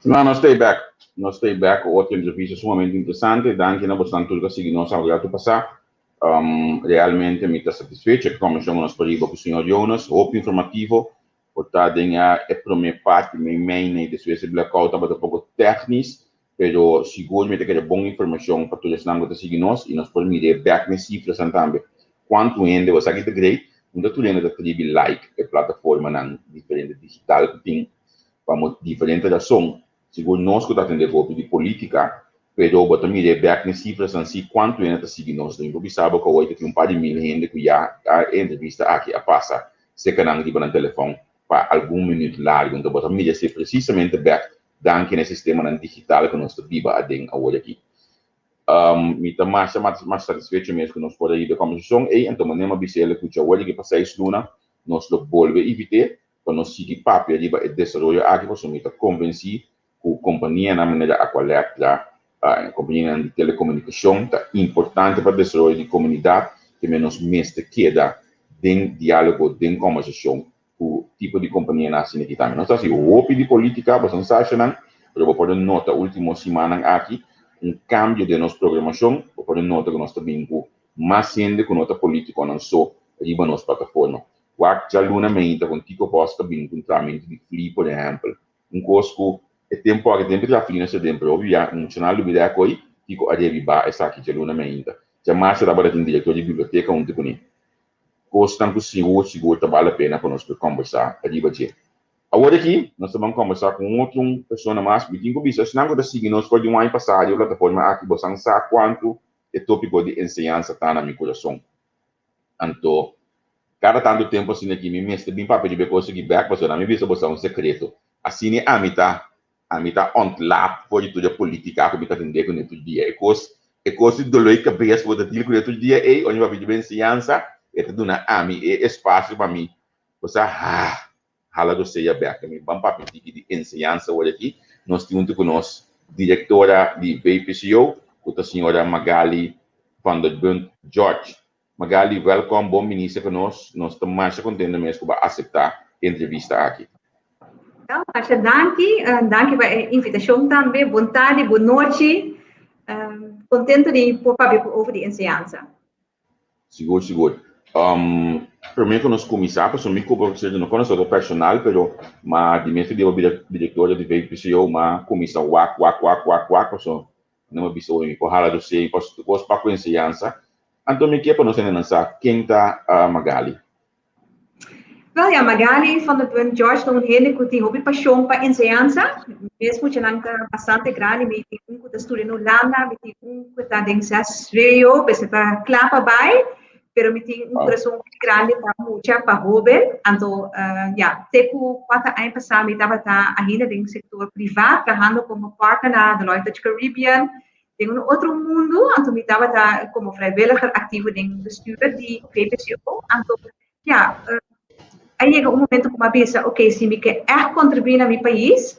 No, nos ta back. Nos ta back ku otro entrevista sumamente interesante. Danki na boso tur ku a sigui nos awe pasá. Realmente mi ta satisfecho ku kombersashon ku nos por hiba ku señor Jonas. Hopi informativo. Por ta den e promé parti, mei mei, i despues e blackout tabata poko tékniko, pero sigur mi ta kere bon informashon pa tur esnan ku ta sigui nos i nos por mira back na sifranan tambe. Kuantu hende, bo sa ki ta great, no tur hende ta tribi like e plataformanan diferente digital ku tin pa diferente rason. Sigur nos ku ta atendé hopi di polítika, pero bo ta mira back na sifranan si kuantu hende ta sigui nos. Mi por bisa bo ku awor tin un par di mil hende ku ya e entrevista aki a pasa serka nan riba nan telefòn pa algun minüt largu. Anto bo ta mira si presisamente back danki na e sistemanan digital ku nos ta biba aden awor aki. Mi ta mas mas satisfecho mes ku nos por a hiba e kombersashon ei, anto manera mi a bisa el ku djawe di pa 6 luna nos lo bolbe invit'é pa nos sigui papia riba e desaroyo aki, pasobra mi ta konvensí ku kompanianan manera Aqualectra, kompanianan di telekomunikashon ta importante pa desaroyo di komunidat, ke nos mester keda den diálogo, den kombersashon ku tipo di kompanianan asina aki tambe. Nos ta hasi hopi di polítika, boso sa nan, pero bo por nota último simannan aki un kambio den nos programashon, bo por nota ku nos ta bin ku mas hende ku no ta polítikonan so riba nos plataforma. Wak djaluna mainta ku Tico Bos ta bin ku un tratamentu di fli, por ehèmpel. Un kos ku e tempu aki tempu ta fli na den, pero hopi ya muchanan lubidá koi Tico a reviva esaki djaluna mainta. Djamars tabata tin direktor di biblioteka huntu kuné. Kosnan ku sigur sigur ta bale pena pa nos por kombersá riba dje. Awor aki, nos ta ban kombersá ku un otro persona mas. Mi tin ku bisa, esnan ku ta sigui nos for di un aña pasá e plataforma aki, boso sa kuantu e tópiko di enseñansa ta na mi kurason. Anto, kada tantu tempu asina aki, mi mester bin papia riba e kos aki bèk, pasobra mi bisa boso un sekreto. Asina ami ta ontlaat for di tur e polítika ku mi ta atendé kuné tur dia. E kos di dolor di kabes ku bo ta deal kuné tur dia ei, ora mi papia riba enseñansa, e ta duna ami e espasio pa mi, bo sa, ha, hala rosea bèk. Mi ban papia tiki di enseñansa awor aki. Nos tin huntu ku nos direktora di VPCO, ku ta señora Magali van der Bunt George. Magali, welkom, bon bini ku nos. Nos ta mas kontentu mes ku bo a aseptá e entrevista aki. Ja, masha danki, danki pa e invitashon tambe. Bon tardi, bon nochi. Kontentu di por papia over di enseñansa. Sigur, sigur. Promé ku nos kuminsá, pasobra mi ku no konosé personal, pero ma di mes di bira direktor di VPCO, m'a kuminsá wak, wak, wak, wak, wak, pasobra no mi bisa mi por hala dosé, kos pa ku enseñansa. Anto mi ke pa nos hendenan sa ken ta Magali. Wel ja, Magali van der Bunt George ta un hende ku tin hopi pashon pa enseñansa. Mes muchanan ta bastante grandi, mi tin un ku ta studia na Hulanda, mi tin un ku ta den zes VWO, pues ta kla pa bai, pero mi tin un kurason grandi pa mucha, pa hóben. Anto, ja, te ku 4 aña pasá mi tabata ainda den sektor privá, trahando komo partner na Deloitte Dutch Caribbean, den un otro mundu, anto mi tabata komo vrijwilliger aktivo den bestuur di VPCO. Anto, ja, a yega un momento ku mi a bisa, ok, si mi ke echt kontribuí na mi pais,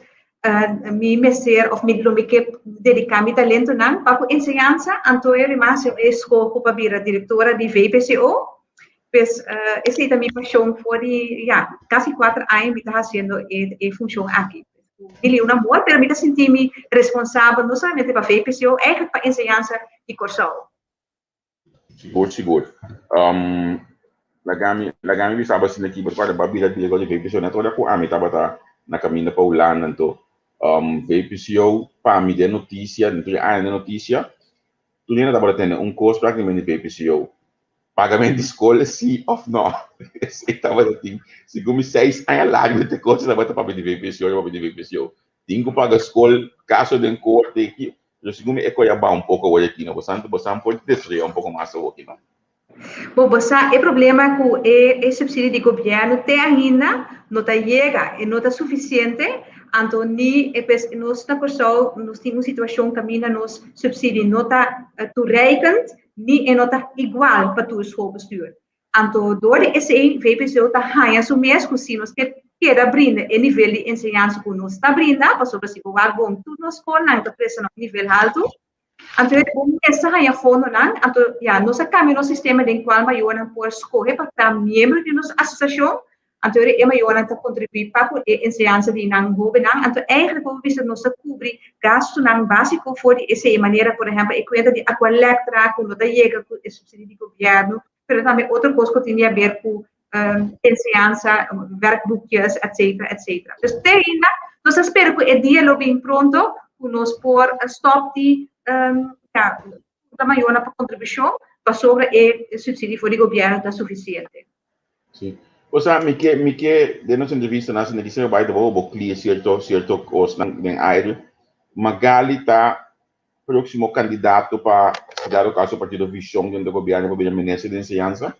mi mester òf mi lo mi ke dediká mi talentonan pa ku enseñansa, anto e mas e skoho pa bira direktora di VPCO. Pues esei ta mi pashon for di, ja, kasi 4 aña mi ta hasiendo e funshon aki. Mil un amor, pero mi ta sinti mi responsabel no solamente pa VPCO, eigenlijk pa enseñansa di Kòrsou. Sigur, sigur. Lagami bisa asina aki, pa pa bira direktor di VPCO, net ora ku ami tabata na kaminda pa Hulanda, anto VPCO pa mi den notisia, den tur aña den notisia, tur hende tabata tene un kos práktikamente VPCO. Pagamento di skol, sí òf no? Esei tabata tin, segun mi 6 aña largu te kos tabata papia di VPCO, papia di VPCO. Tin ku paga skol, kaso den korte, ki, pero segun mi e kos a baha un poko awor aki, no? Boso por desaroyá un poko mas awor aki, no? Bon, bo sa, e problema ku e supsidio di gobièrnu te ainda no ta yega, e no ta sufisiente, anto ni e pues, nos na Kòrsou nos tin un situashon kaminda nos supsidio no ta toereikend, ni e no ta igual pa tur schoolbestuur. Anto dor di esei VPCO ta haña su mes ku si nos ke keda brinda e nivel di enseñansa ku nos ta brinda, pasobra si bo wak bon tur nos skolnan ta presta na un nivel haltu, anto bo mester haña fondonan, anto ja, nos a kambia nos sistema den kual mayornan por skohe pa ta miembro di nos asosiashon. Anto e mayornan ta kontribuí pa ku e enseñansa di nan hóbennan. Anto eigenlijk por bisa nos ta kubri gastunan básiko for di esei manera, por ehèmpel e kuenta di Aqualectra ku no ta yega ku e supsidio di gobièrnu, pero tambe otro kos ku tin di haber ku enseñansa, werkboekjes, etcetera, etcetera. Dus te ainda nos ta spera ku e dia lo bin pronto ku nos por stòp di ja, punta mayornan pa kontribushon pasobra e supsidio for di gobièrnu ta sufisiente. Sí. Osea, mi ke, mi ke, den nos entrevista nan asina kisa bai ta bo clear cierto, cierto cosnan den aire. Magali ta próximo candidato pa, si dado caso partido Vision den gobierno pa bira minister di enseñansa?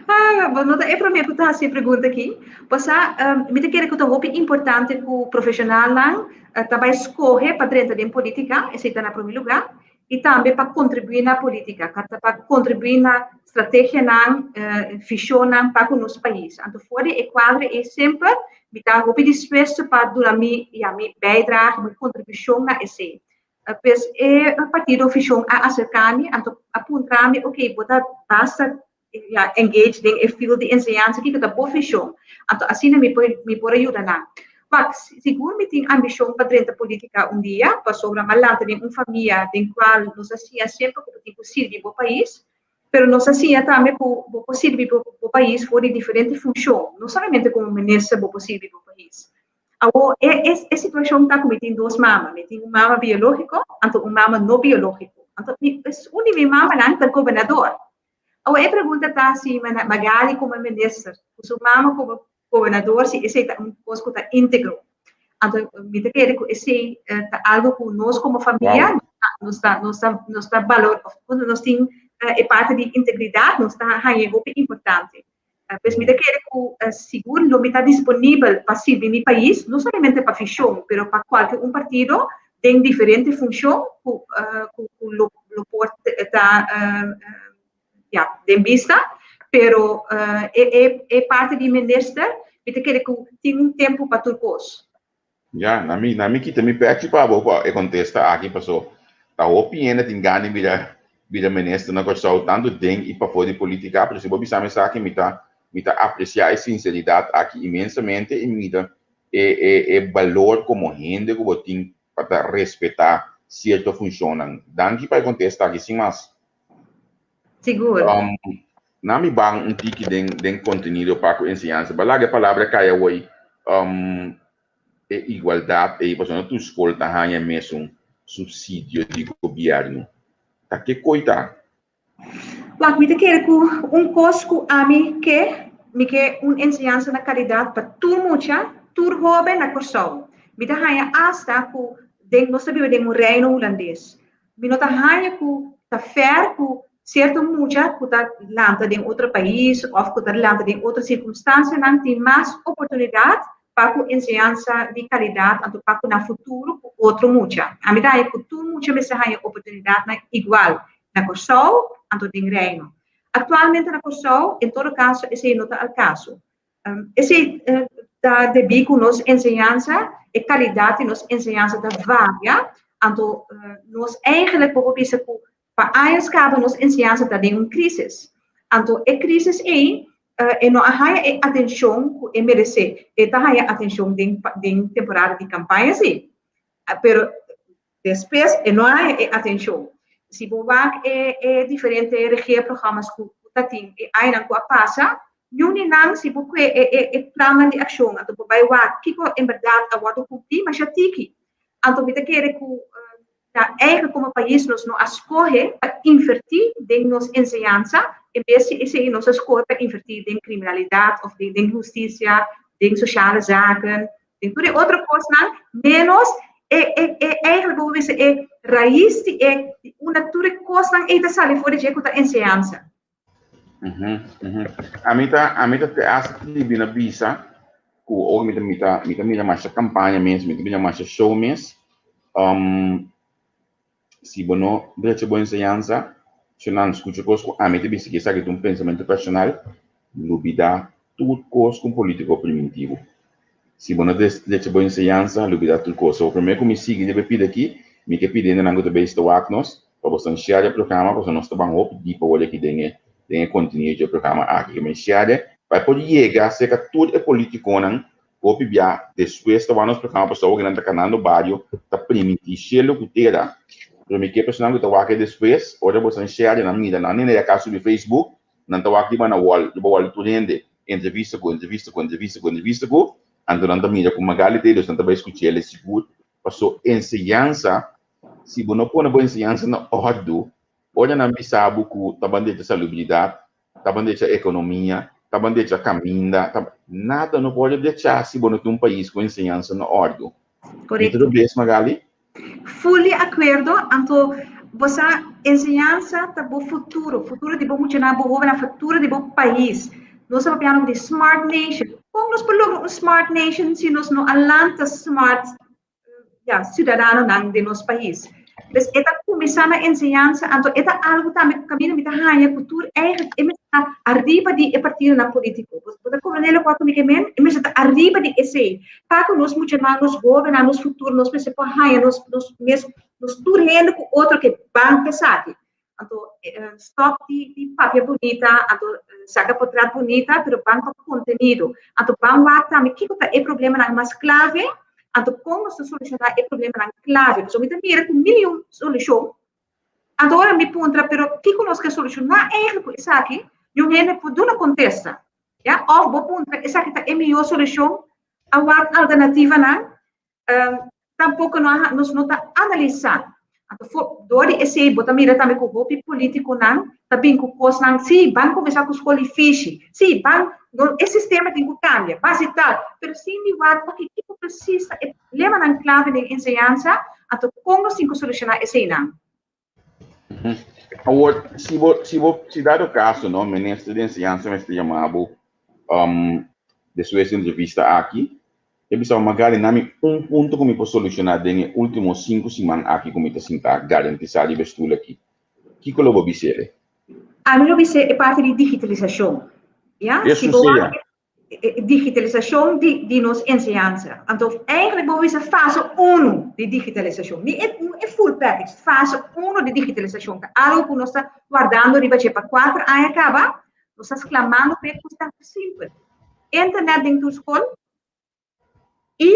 Ah, bo no ta e promé ku ta hasi e pregunta aki. Pasá, um, mi ta kere ku ta hopi importante ku profeshonalnan uh, ta bai skohe pa drenta den polítika, esei ta na promé lugá. i tambe pa kontribuí na polítika, pa kontribuí na strategianan, vishonnan pa ku nos pais. Anto for di e kuadro ei semper mi ta hopi dispuesto pa duna mi, ya, mi bijdrage, mi kontribushon na esei. Pues e partido Vishon a aserká mi, anto a puntra mi, ok, bo ta basta, ya, engage den e field di enseñansa, kiko ta bo vishon? Anto asina mi por mi por a yuda nan. Wak, sigur mi tin ambishon pa drenta politica un dia, pasobra mi a lanta den un famia den cual nos a siña semper cu bo tin cu sirbi bo pais, pero nos a siña tambe cu bo por sirbi bo bo pais for di diferente funcion, no solamente como minister bo por sirbi bo pais. Awor, e e e situacion ta cu mi tin dos mama, mi tin un mama biologico, anto un mama no biologico. Anto mi, un di mi mamanan ta gobernador. Awor e pregunta ta si Magali komo minister, ku su mama komo gobernador, si esei ta un kos ku ta íntegro. Anto mi ta kere ku esei ta algu ku nos komo famia nos ta nos ta nos ta balor nos tin e parti di integridat nos ta haña hopi importante. Pues mi ta kere ku sigur lo mi ta disponibel pa sirbi mi pais, no solamente pa Vishon, pero pa kualke un partido den diferente funshon ku ku lo lo por ta ya den bista, pero e e e parti di minister mi ta kere ku tin un tempu pa tur kos. Ya, na mi, na mi kita mi pechi pa bo pa e kontesta aki paso ta hopi hende tin gana di bira bira minister na Kòrsou tantu den i pafó di politika pero si bo bisa mi esaki mi ta mi ta apresiá e sinseridat aki inmensamente i mi ta e e e balor komo hende ku bo tin pa ta respetá sierto funshonnan. Danki pa e kontesta aki sin mas. Sigur. Na mi ban un tiki den den kontenido pa ku enseñansa. Bo a laga e palabra kai awor e igualdat ei pasobra no tur skol ta haña mesun supsidio di gobièrnu. Ta ke koi ta? Wak, mi ta kere ku un kos ku ami ke, mi ke un enseñansa na kalidat pa tur mucha, tur hóben na Kòrsou. Mi ta haña asta ku den nos ta biba den un reino hulandes. Mi no ta haña ku ta fair ku sierto mucha ku ta lanta den otro pais òf ku ta lanta den otro sirkunstansianan tin mas oportunidat pa ku enseñansa di kalidat anto pa ku nan futuro ku otro mucha. Ami ta haña ku tur mucha mester haña oportunidatnan igual na Kòrsou anto den Reino. Aktualmente na Kòrsou en todo kaso esei no ta al kaso. Esei ta debí ku nos enseñansa, e kalidat di nos enseñansa ta varia, anto nos eigenlijk por bisa ku pa años kaba nos enseñansa ta den un krísis. Anto e krísis ei e no a haña e atenshon ku e meresé. E ta haña atenshon den den temporada di kampaña sí, pero Despues e no a haña e atencion. Si bo wak e e diferente regeerprogramma's ku ku ta tin e añanan ku a pasa, niun di nan si bo kue e e e plannan di akshon anto bo bai wak kiko en bèrdat a wòrdu kumplí masha tiki. Anto mi ta kere ku na eigen komo pais nos no a skohe pa invertí den nos enseñansa en bes di esei nos a skohe pa invertí den kriminalidat òf den den hustisia, den sosiale zaken, Den tur e otro kosnan, menos e, e, e eigenlijk bo bisa e rais di e, di unda tur e kosnan ei ta sali for di dje ku ta enseñansa. Ami ta, ami ta te hasta tribi na bisa ku ora mi ta, mi ta, mi ta mira masha kampaña mes, mi ta mira masha show mes, Si bo no drecha bo enseñansa, si nan skucha kos ku ami ta bisa ki esaki ta un pensamentu personal, lubidá tur kos ku un polítiko priminti bo. Si bo no drecha bo enseñansa, lubidá tur kos. So, promé ku mi sigui riba e pida aki, mi ke pidi hendenan ku ta bezig ta wak nos, pa bo stan share e programa, pasobra nos ta ban hopi diep awor aki den e den e kontenido di e programa aki. Ke men share. Pa e por yega serka tur e politikonan ku hopi bia despues ta wak nos programa pasobra awor nan ta kanando bario ta primintí shelu ku tera. Pero mi ke personan ku ta wak e despues ora boso share nan mira nan nene ya ka subi Facebook nan ta wak riba na wall riba wall di tur hende entrevista ku entrevista ku entrevista ku entrevista ku anto nan ta mira ku Magaly ta ei dus nan ta bai skuch'el e sigur paso enseñansa si bo no pone bo enseñansa na òrdu ora nan bisa bo ku ta bandecha salubridat ta bandecha ekonomia, ta bandecha kaminda, ta nada no por decha si bo no tin un pais ku enseñansa na òrdu. Mi ta Korekto. bes, Magali? Fully akuerdo, anto bo sa enseñansa ta bo futuro, futuro di bo muchanan, bo hóbennan, futuro di bo pais. Nos ta papiando di smart nation. Kon nos por logra un smart nation si nos no a lanta smart ya, ciudadanonan den nos pais. Dus e ta kuminsá na enseñansa, anto e ta algu tambe ku kaminda mi ta haña ku tur eigenlijk e mester ta ariba di e partidonan polítiko. Bo bo ta komprendé lokual ku mi ke men? E mester ta ariba di esei. Pa ku nos muchanan, nos hóbennan, nos futuro, nos mester por haña nos nos mes, nos tur hende ku otro ke ban pa esaki. Anto stop di di papia bunita, anto saka potret bunita, pero ban pa kontenido. Anto ban wak tambe kiko ta e problemanan mas klave, anto kon nos ta solushoná e problemanan klave. Pasobra mi ta mira ku mil i un solushon, anto ora mi puntra pero kiko nos ke solushoná eigentlik ku esaki, niun hende por duna kontesta. Ya, òf bo puntra esaki ta e mihó solushon, a wak alternativanan, Tampoko no a nos no ta analisá. Anto for dor di esei bo ta mira tambe ku hopi polítikonan ta bin ku kosnan, sí, ban kuminsá ku skol di fishi, sí, ban, no, e sistema tin ku kambia, base tal, pero sin di wak oke kiko presis ta e problemanan klave den enseñansa, anto kon nos tin ku solushoná eseinan. Awor, si bo, si bo, si dado caso, no, minister di enseñansa mester yama bo, despues di entrevista aki, e bisa bo, Magali, na mi un punto ku mi por soluciona den e ultimo sinku siman aki ku mi ta sinta garantisa riba e stul aki. Kiko lo bo bis'e? Ami lo bis'e e parti di digitalisashon. Ya, si Eso bo sea. Digitalisashon di di nos enseñansa. Anto eigenlijk bo bisa fase uno di digitalisashon. Ni e e full package, fase uno di digitalisashon ta algo ku nos ta wardando riba dje pa kuater aña kaba, nos ta sklamando p'e kos tan simpel. Internet den tur skol i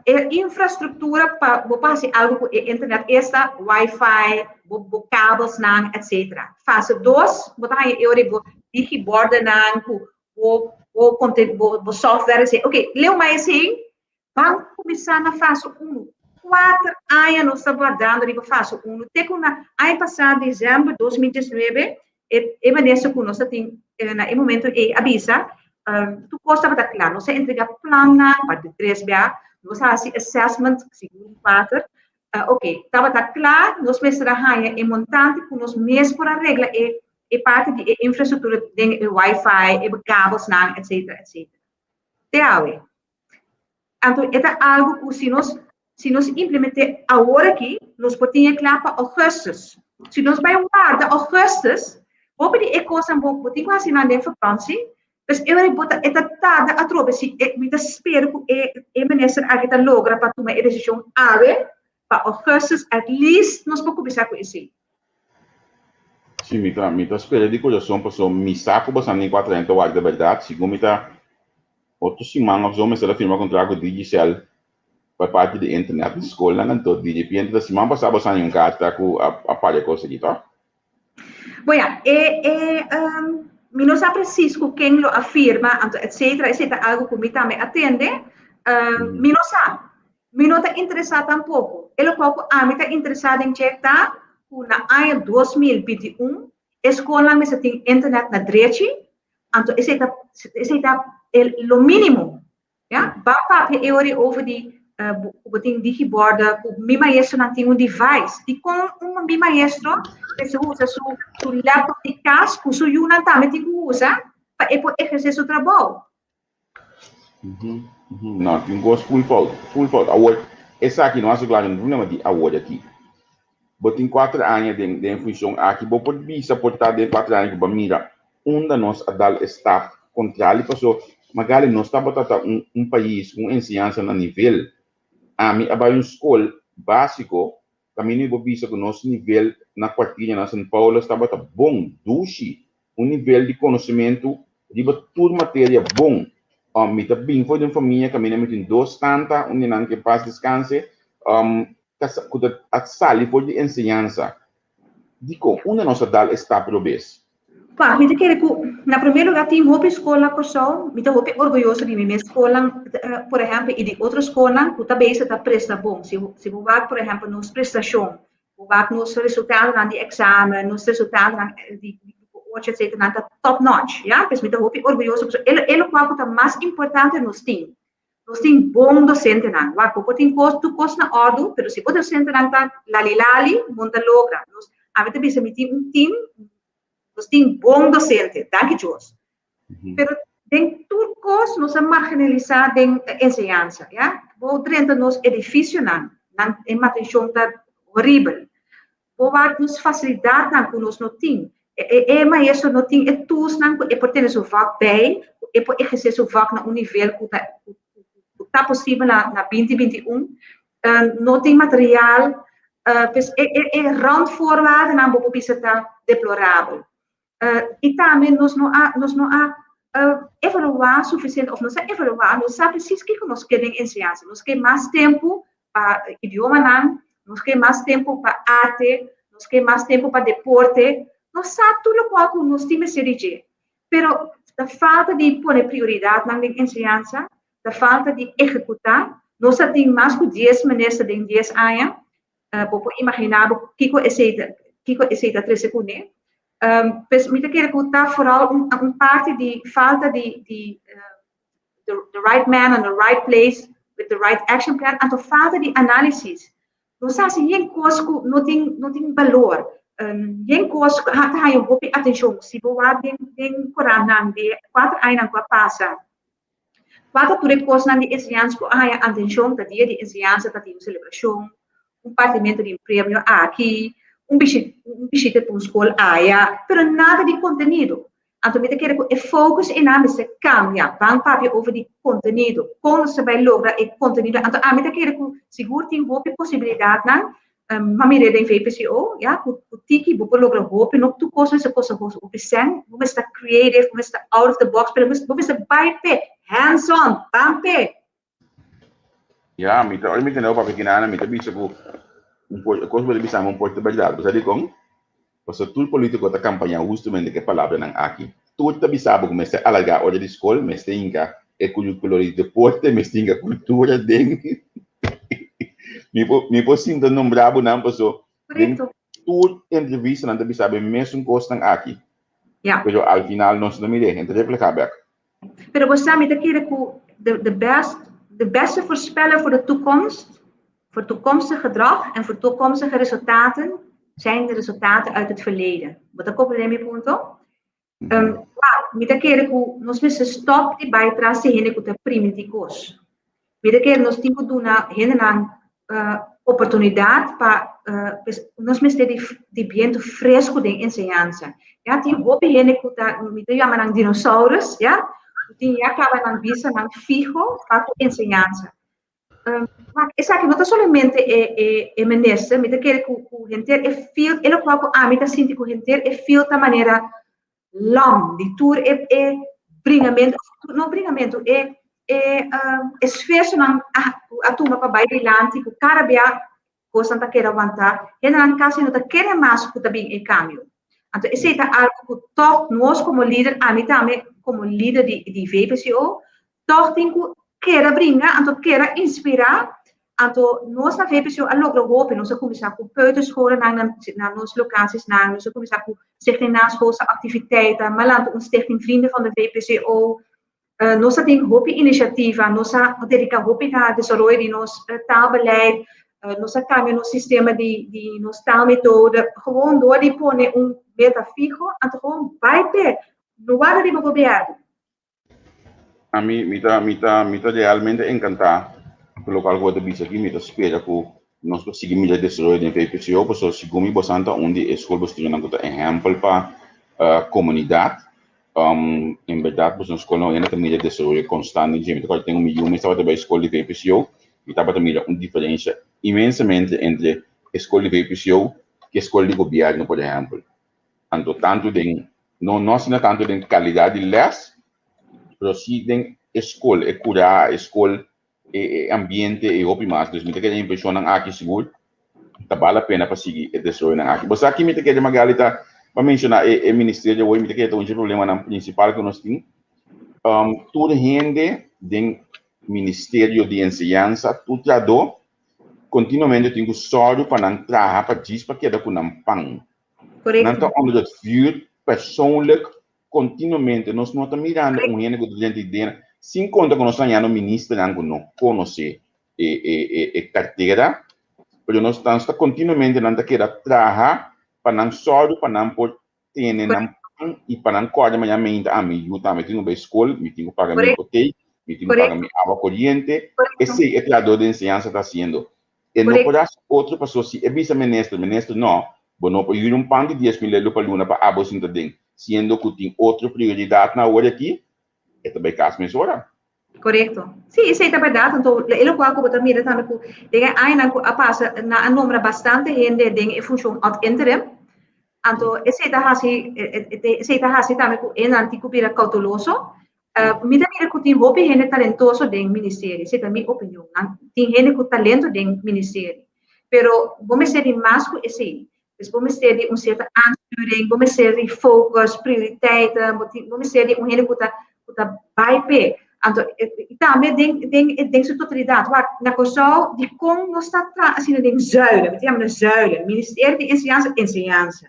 e infrastruktura pa bo por hasi algo ku e internet esta wifi, bo bo kabelsnan etcetera. Fase dos bo ta haña e ora bo digibordennan ku bo bo konte bo bo software esei. Oke, leu mai esei, ban kuminsá na fase unu. Kuater aña nos ta wardando riba fase unu te ku na aña pasá desèmber 2019 E e minister ku nos ta tin na e momento ei a bisa, tur kos tabata kla. Nos a entrega plannan pa di tres bia, nos a hasi assessment segun di kuater. Oke, tabata kla, nos mester a haña e montante ku nos mes por a regla e e parti di e infrastruktura den e wifi, e kabelsnan, etcetera, etcetera. Te awe. Anto e ta algu ku si nos si nos implement'é awor aki, nos por tin e kla pa augustus. Si nos bai warda augustus, hopi di e kosnan bo bo tin ku hasi nan den vakansi, pues e ora bo ta e ta tarda atrobe si e mi ta spera ku e e minister aki ta logra pa tuma e desishon awe pa augustus at least nos por kuminsá ku esei. Sí, mi ta mi ta spera di kurason pasobra mi sa ku boso ni kuater aña ta warda bèrdat, segun mi ta otro siman òf so mester a firma kontrato ku Digicel pa parti di internet na skolnan anto di repente ta siman pasá bo sa haña un karta ku a paga e kos aki tòg? Bon ya, e e mi no sa presis ku ken lo a firma anto etcetera, esei ta algu ku mi tambe a tende, mi no sa, mi no ta interesá tampoko, e lokual ku ami ta interesá den dje ta ku na aña 2021 e skolnan mester tin internet na drechi, anto esei ta esei ta e lo mínimo. Ya, ban papia e ora over di ku bo tin digiborde, ku mi maestronan tin un device. Dikon un mi maestro mester usa su su laptop di kas ku su yunan tambe tin ku usa pa e por ehersé su trabou? No, tin kos full fout, full fout. Awor, esaki no a sugla no problema di awor aki. Bo tin kuater aña den den funshon aki, bo por bisa por ta den kuater aña ku bo a mira unda nos a dal e stap kontrali paso Magali nos tabata ta un un pais ku un enseñansa na nivel. Ami a bai un skol básiko kaminda mi por bisa ku nos nivel na kwartier na Sint Paulus tabata bon, dushi, un nivel di konosementu. Riba tur materia bon. Mi ta bin for di un famia kaminda mi tin dos tanta, un di nan ke pas deskanse, ku ta a sali for di enseñansa. Dikon? Unda nos a dal e stap robes? Pa, mi ta kere ku na promé lugá tin hopi skol na Kòrsou, mi ta hopi orguyoso di mi mes skolnan, por ehèmpel, i di otro skolnan ku ta bezig ta presta bon. Si si bo wak, por ehèmpel, nos prestashon, bo wak nos resultadonan di eksamen, nos resultadonan di grupo ocho, etsetera, nan ta top notch, ya. Pues mi ta hopi orguyoso pasobra e lokual ku ta mas importante nos tin. Nos tin bon dosentenan. Wak, bo por tin kos, tur kos na òrdu, pero si bo dosentenan ta lali lali, bo no ta logra. Nos, ami ta bisa mi tin un tim, nos tin bon dosente, danki Dios. Pero den tur kos nos a marginalisá den enseñansa, ya. Bo drenta nos edifisionan, nan e mantenshon ta horibel. Bo wak nos fasilidatnan ku nos no tin. E e maestro no tin e toolsnan ku e por tene su vak bij, ku e por ehersé su vak na un nivel ku ta ku ta posibel na na 2021. No tin material, pues e e e randvoorwaardennan bo por bisa ta deplorabel. I tambe nos no a nos no a evaluá sufisiente òf nos a evaluá, nos sa presis kiko nos ke den enseñansa. Nos ke mas tempu pa idiomanan, nos ke mas tempu pa arte, nos ke mas tempu pa deporte. Nos sa tur lokual ku nos tin mester di dje, pero ta falta di pone prioridatnan den enseñansa, ta falta di ehekutá. Nos a tin mas ku dies minister den dies aña. Bo por imaginá bo kiko esei ta, kiko esei ta trese kuné. Pues mi ta kere ku ta vooral un, un parti di falta di, di the right man on the right place with the right action plan, anto falta di análisis. Nos ta hasi yen kos ku no tin, no tin balor. Yen kos ku ta haña hopi atenshon. Si bo wak den, den korantnan di e kuater añanan ku a pasa, Kua ta tur e kosnan di enseñansa ku a haña atenshon? Ta dia di enseñansa ta tin un selebrashon, un partimentu di un premio aki, un bishita pa un skol aya, pero nada di kontenido. Anto mi ta kere ku e focus einan mester kambia, ban papia over di kontenido, kon nos ta bai logra e kontenido. Anto ami ta kere ku sigur tin hopi posibilidatnan. Ma mir'é den VPCO, ya, ku tiki bo por logra hopi, no tur kos mester kosta hopi sèn, bo mester ta creative, bo mester ta out of the box, pero bo mester bai p'e, hands on, ban p'e. Ya, mi ta, ora mi tende bo papia kinana, mi ta bisa ku un por, e kos bo ta bisa mi un por ta bèrdat. Bo sa dikon? Pasobra tur polítiko ta kampañá hustamente ku e palabranan aki. Tur ta bisa bo ku mester alargá ora di skol, mester hinka e kurikulo di deporte, mester hinka kultura den. Mi por, mi por sinta nombrá bo nan paso den tur entrevista nan ta bisa bo e mesun kosnan aki. Pero al final nos no mir'é, e ta reflehá bèk. Pero bo sa, mi ta kere ku de, de best, de beste voorspeller voor de toekomst, voor toekomstig gedrag en voor toekomstige resultaten, zijn de resultaten uit het verleden. Bo ta comprende mi punto? Wak, mi ta kere ku nos mester stop di bai tras di hende ku ta primintí kos. Mi ta kere nos tin ku duna hendenan oportunidat pa pues nos mester di di bientu fresku den enseñansa. Ya tin hopi hende ku ta mi ta yama nan dinosaurus, ya, ku tin ya kaba nan bistanan fiho pa ku enseñansa. Wak, esaki no ta solamente e e e minister, mi ta kere ku ku henter e field, e lokual ku ami ta sinti ku henter e field ta manera lam di tur e e bringamentu, no bringamentu, e e esfuersonan a ku a tuma pa bai dilanti ku kada bia kosnan ta keda wantá, hendenan kasi no ta kere mas ku ta bin e kambio. Anto esei ta algu ku tòg nos komo lider, ami tambe komo lider di di VPCO, Tòg tin ku keda bringa, anto keda inspirá. Anto nos na VPCO a logra hopi. Nos a kuminsá ku peuterscholennan na na nos lokasiesnan, nos a kuminsá ku Stichting Naschoolse Activiteiten, mas lantu un Stichting Vrienden van de VPCO. Nos a tin hopi inisiativa, nos a dediká hopi na desaroyo di nos taalbeleid, nos a kambia nos sistema di di nos taalmethode, gewoon dor di pone un meta fiho, anto gewoon bai p'e, no warda riba gobièrnu. Ami, mi ta, mi ta, mi ta realmente encantá cu locual cu bo ta bisa aki. Mi ta spera cu nos por sigui mira desaroyo den VPCO, pasobra segun mi bosan ta un di e skolbestuurnan cu ta ehempel pa comunidad. En berdad boso skolnan hoy ta mira desaroyo constante dje. Mi ta acorda tengo mi yu mes tabata bay skol di VPCO, mi tabata mira un diferencia inmensamente entre e skol di VPCO cu e skol di gobierno, por ehempel. Anto tanto den, no, no asina tanto den calidad di les, Pero si den e skol, e kurá, e skol, e ambiente e hopi mas. Dus mi ta kere impreshonnan aki sigur ta bal la pena pa sigui e desaroyonan aki. Bo sa ki mi ta kere, Magali, ta pa menshoná e ministerio awor, mi ta kere ta un dje problemanan prinsipal ku nos tin. Tur hende den ministerio di enseñansa, tur trahadó, kontinuamente tin ku sòru pa nan traha pa djis pa keda ku nan pan. Nan ta onder het vuur persoonlijk kontinuamente. Nos no ta mirando un hende ku ta drenta i den, sin konta ku nos ta hañando ministernan ku no konosé e kartera, pero nos ta kontinuamente nan ta keda traha pa nan sòru pa nan por tene nan pan i pa nan kòrda mañana meinta, ah, mi yu tambe tin ku bai skol, mi tin ku paga mi hipotek, mi tin ku paga mi awa koriente. Esei e trahadó di enseñansa ta hasiendo. E no por hasi otro paso si e bisa minister, minister no, bo no por yuri un pan di 10,000 euro pa luna pa abo sinta den, siendo ku tin otro prioridatnan awor aki, e ta bai kas mesora. Korekto. Sí, esei ta bèrdat. Anto, e lokual ku bo ta mira tambe ku den e añanan ku a pasa nan a nombra bastante hende den e funshon ad interim. Anto, esei ta hasi, esei ta hasi tambe ku e nan tin ku bira kouteloso. Mi ta mira ku tin hopi hende talentoso den ministerio, esei ta mi opinion. Nan tin hende ku talento den ministerio. Pero bo mester di mas ku esei. Dus bo mester di un sierto aansturing, bo mester di focus, prioriteiten, bo tin, bo mester di un hende ku ta, ku ta bai p'e. Anto, i tambe den, den, den su totalidat. Wak, na Kòrsou, dikon nos ta traha asina den zuilen? Mi ta yama nan zuilen. Ministerio di Enseñansa, enseñansa.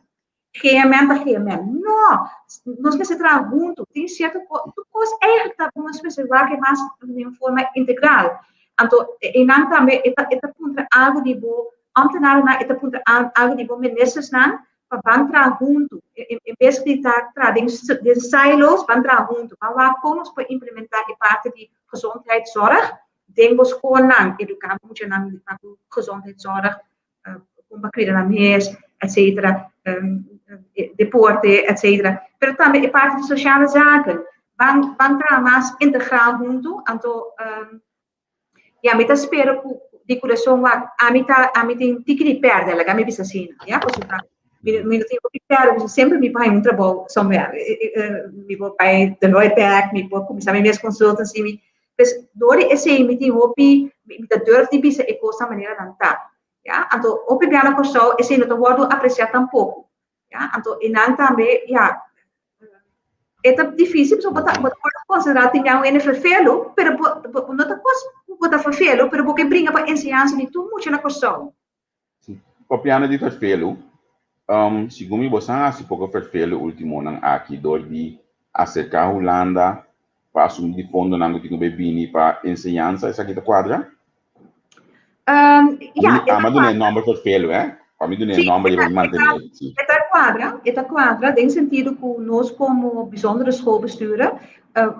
GMN ta GMN. No! Nos mester traha huntu. Tin sierto kos, tur kos eigenlijk ta nos mester wak e mas den forma integral. Anto, einan tambe e ta, e ta puntra algu di bo Ambtenarennan e ta puntra algu di bo ministersnan pa ban traha huntu. En bes di ta traha den silos, ban traha huntu. Ban wak kon nos por implementá e parti di gezondheidszorg den bo skolnan, eduká bo muchanan pa ku gezondheidszorg, kon pa kuida nan mes, etcetera, deporte, etcetera. Pero tambe e parti di sociale zaken. Ban ban traha mas integral huntu, anto Ya, mi ta spera ku di kurason wak ami ta ami tin tiki di pèrdè, laga mi bisa asina, ya, pasobra mi mi no tin hopi pèrdè, pasobra semper mi por haña un trabou somewhere, mi por bai Deloitte bèk, mi por kuminsá mi mes consultancy, mi, pues dor di esei mi tin hopi, mi ta durf di bisa e kosnan manera nan ta, ya, anto hopi bia na Kòrsou esei no ta wòrdu apresiá tampoko, Ya, anto e nan tambe, ya, e ta difícil, pasobra bo ta, bo ta por considerá tin ya un hende ferfelu, pero bo, bo no ta kos ku bo ta ferfelu, pero bo ke bringa pa enseñansa di tur mucha na Kòrsou. Sí, papiando di ferfelu, um, segun mi bo sa hasi poko ferfelu últimonan aki dor di aserká Hulanda pa asumí di fondonan ku tin ku bai bini pa enseñansa, esaki ta kuadra? Ja, Ami a duna e nòmber ferfelu, eh? Pa mi duna e nòmber di pa mi mantené, sí. E ta kuadra, e ta kuadra den sentido ku nos komo bijzondere schoolbesturen,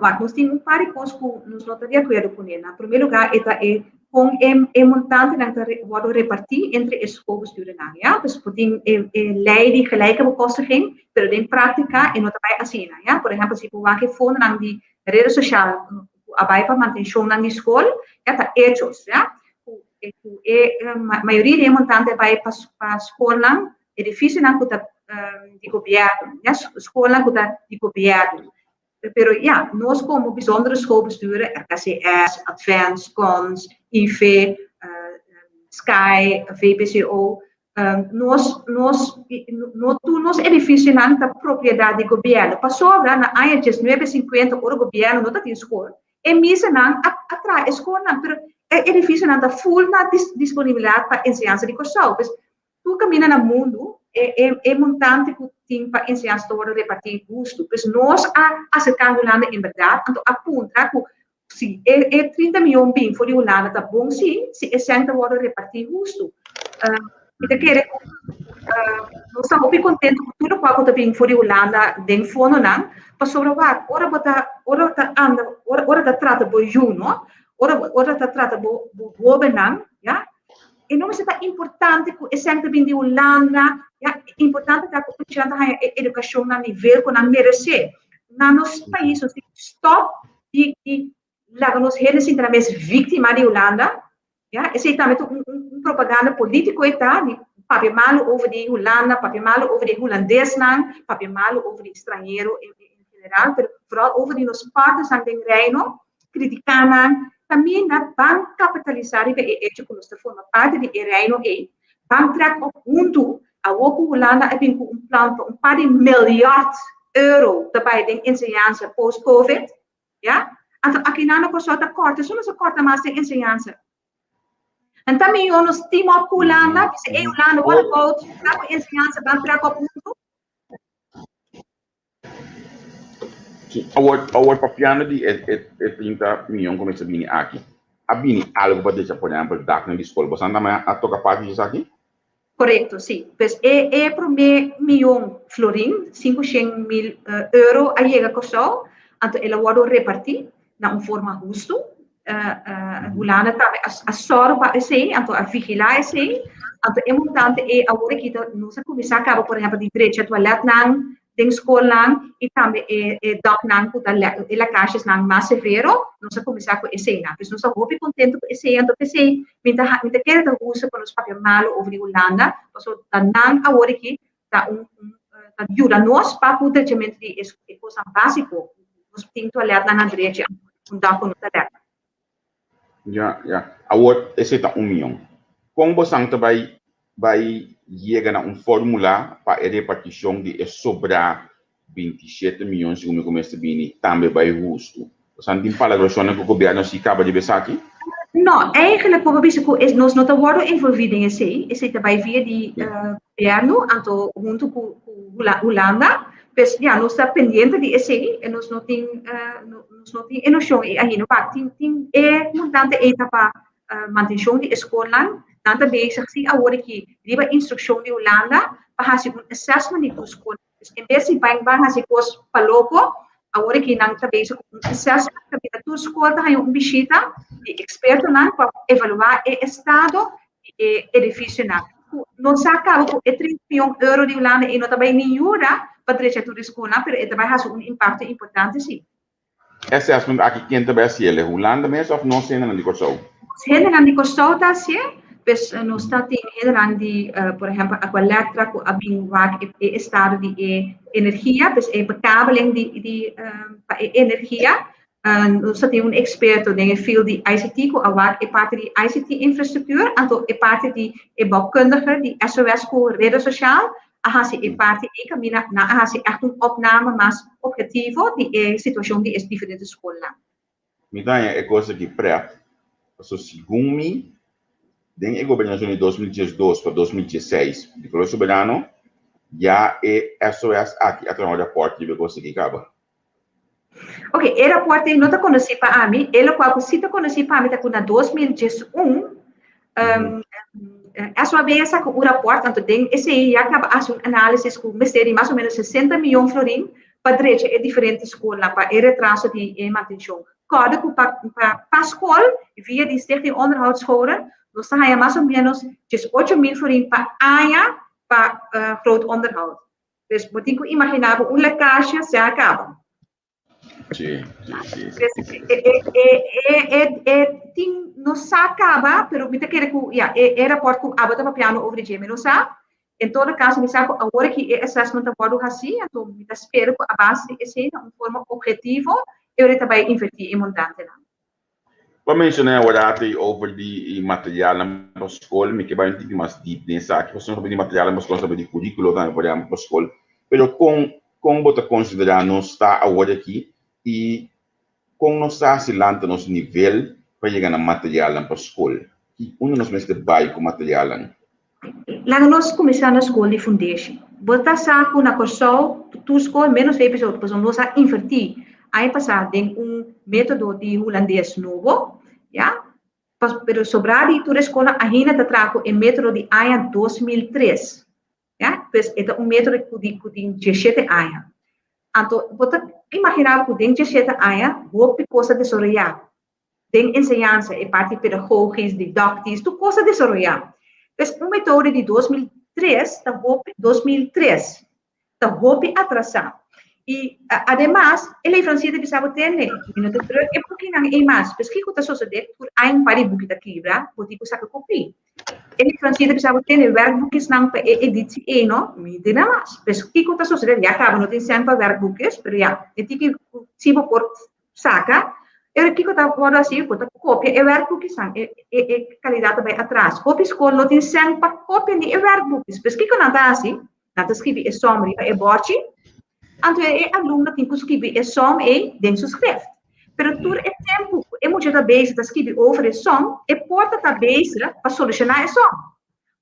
wak, nos tin un par di kos ku nos no ta di akuerdo kuné. Na promé lugá e ta e kon e montantenan ta wòrdu repartí entre e schoolbesturennan, ya. Pues por tin e lei di gelijke bekostiging, pero den práktika e no ta bai asina, ya. Por ehèmpel, si bo wak e fondonan di rede sosial ku a bai pa mantenshonnan di skol, ya ta hechos, ya, ku ku e mayoria di e montante a bai pa pa skolnan, edifisionan ku ta di gobièrnu, ya, skolnan ku ta di gobièrnu. Pero ya, nos komo Bijzondere Schoolbesturen, RKCS, Advance, Cons, IV, Sky, VBCO, Nos, nos, no tur nos edificionan ta propiedad di gobierno. Pasobra na aña 1950, ora gobierno no ta tin skol, e misanan a, a traha e skolnan, pero e edificionan ta full na dis, disponibilidad pa enseñansa di Kòrsou. Pues, tur kaminda na mundu, e, e, e montante ku tin pa enseñansa ta wòrdu repartí hustu. Pues, nos a aserká Hulanda en bèrdat, anto a puntra ku Si e e 30 miyon bin for di Hulanda ta bon si, si e sèn ta wòrdu repartí hustu. Mi ta kere ku nos ta hopi kontentu ku tur lokual ku ta bin for di Hulanda den fondonan, pasobra wak, ora bo ta ora bo ta anda ora ora ta trata bo yu no, ora ora ta trata bo bo hóbennan ya, e no mester ta importante ku e sèn ta bin di Hulanda ya, importante ta ku muchanan ta haña e edukashon na nivel ku nan meresé. Na nos pais nos tin ku stòp di di laga nos hende sinti nan mes víktima di Hulanda, ya, esei tambe ta un un propaganda polítiko e ta, di papia malu over di Hulanda, papia malu over di e hulandesnan, papia malu over di stranhero en en general. general, pero vooral over di nos partners den Reino, kritiká nan, kaminda ban kapitalisá riba e echo ku nos ta forma parti di e Reino ei, ban trèk op huntu. Awor ku Hulanda a bin ku un plan pa un par di miljard euro ta bai den enseñansa post-Covid, ya? Anto akinan na Kòrsou ta kòrta, so nos a kòrta mas den enseñansa. Anto mihó nos team up ku Hulanda, bisa, "Ey Hulanda, what about trèk ku enseñansa, ban trèk op huntu?" Sí, awor papiando di e 30 miyon ku mester bini aki, a bini algu pa drecha, por ehèmpel, daknan di skol? Boso tambe a toka parti di esaki? Korekto, sí. Pues e promé miyon florin, 500.000 euro, a yega Kòrsou, anto el a wòrdu repartí na un forma hustu. Hulanda tambe a sòru pa esei, anto a vigilá esei. Anto e montante ei awor aki ta nos a kuminsá kaba, por ehèmpel, di drecha tualètnan den skolnan i tambe e daknan ku ta e lakashesnan mas severo, nos a kuminsá ku eseinan. Pues nos ta hopi kontentu ku esei, anto p'esei mi ta kere ta hustu pa nos papia malu over di Hulanda, pasobra ta nan awor aki ta un ta yuda nos pa ku drechamentu di e kosnan básiko. Nos tin tualètnan na drechi, un dak ku no ta lèk. Ja, ja. Awor esei ta un mion. Kon bosan ta bai yega na un fórmula pa e repartishon di e sobrá 27 mion, segun mi ku mester bini, tambe bai hustu? Bosan tin palabrashonnan ku gobièrnu si kaba riba esaki? No, eigenlijk por bisa ku nos no ta wòrdu envolví den esei. Esei ta bai via di gobièrnu, anto huntu ku Hulanda. Pues ja, nos ta pendiente di esei i nos no tin e noshon ei ainda. Maar tin e montante ei ta pa mantenshon di e skolnan. Nan ta bezig si awor aki riba instrukshon di Hulanda pa hasi un assessment di tur skol. Dus en bes di bai hasi kos pa loko, awor aki nan ta bezig ku un assessment kaminda tur skol ta haña un bishita di ekspertonan pa evaluá e estado di e edifisionan. Nos sa kaba ku e 30 mion euro di Hulanda ei no ta bai ni yuda pa drecha tur e skolnan, pero e ta bai hasi un impakto importante sí. Assessment aki, ken ta bai hasié? Hulanda mes òf nos hendenan di Kòrsou? Hendenan di Kòrsou ta hasié, pues nos ta tin hendenan di, por ehèmpel, Aqualectra ku a bin wak e estado di e energia, pues e bekabeling di pa e energia. Nos ta tin un eksperto den e field di ICT ku a wak e parti di ICT infrastruktuur, anto e parti di e bouwkundige di SOS ku rede sosial a hasi e parti ei kaminda nan a hasi echt un opname mas objetivo di e situashon di e diferente skolnan. Mi ta haña e kos aki prèt, pasobra segun mi, den e gobernashon di 2012 pa 2016 di Pueblo Soberano, ya e SOS aki a traha un rapòrt riba e kos aki kaba. Ok, e rapòrt ei no ta konosí pa ami. E lokual ku sí ta konosí pa mi ta ku na 2011 SOAB a saka un rapòrt, anto den esei ya kaba hasi un análisis ku mester di mas o ménos 60 mion florin pa drecha e diferente skolnan pa e retraso di e mantenshon. Kòrda ku pa skol, via di Stichting Onderhoudsscholen, nos ta haña mas o ménos 18.000 florin pa aña pa groot onderhoud. Dus bo tin ku imaginá bo un lekasje se a kaba. Sí. E tin no sa kaba, pero mi ta kere ku ja, e rapport ku abo ta papiando over di dje, mi no sa. En todo kaso, mi sa ku awor aki e assessment ta wòrdu hasí, anto mi ta spera ku a base di esei na un forma objetivo, e ora ta bai invertí e montantenan. Pa menshoná awor over di materialnan pa skol, mi ke bai un tiki mas deep den esaki, pasobra di materialnan pa skol, sabi di kuríkulo tambe, por ehèmpel, pa skol. Pero kon bo ta konsiderá nos ta awor aki i kon nos ta hasi lanta nos nivel pa yega na materialnan pa skol? I unda nos mester bai ku materialnan? Laga nos kuminsá na skol di fundeshi. Bo ta sa ku na Kòrsou tur skol menos VPSO, pasobra nos a invertí aña pasá den un método di hulandes nobo, ya? Pero sobrá di tur e skolnan ainda ta traha ku e método di aña 2003. Ya? Pues e ta un método ku tin 17 aña. Anto, bo ta imaginá ku den 17 aña hopi kos a desaroyá den enseñansa, e parti pedagogisch, didactisch, tur kos a desaroyá. Pues un método di 2003 ta hopi, 2003, ta hopi atrasá. I ademas, e leverancier ta bisa bo tende, mi no ta druk e bukinan ei mas. Pues kiko ta sosodé? Tur aña un par di buki ta kibra, bo tin ku saka kopi. E leverancier ta bisa bo tene werkboekjesnan pa e editie ei no, mi no tin nan mas. Pues kiko ta sosode? Ya kaba no tin sèn pa werkboekjes, pero ya, e tiki ku si bo por saka, pero kiko ta wòrdu hasi? Bo ta kopia e werkboekjesnan, e e e kalidat ta bai atras. Hopi skol no tin sèn pa kopia ni e werkboekjes. Pues kiko nan ta hasi? Nan ta skibi e sòm riba e bòrchi, anto e alumno tin ku skibi e sòm ei den su skrift. Pero tur e tempu ku e mucha ta bezig ta skibi over e sòm, e porta ta bezig pa solushoná e sòm.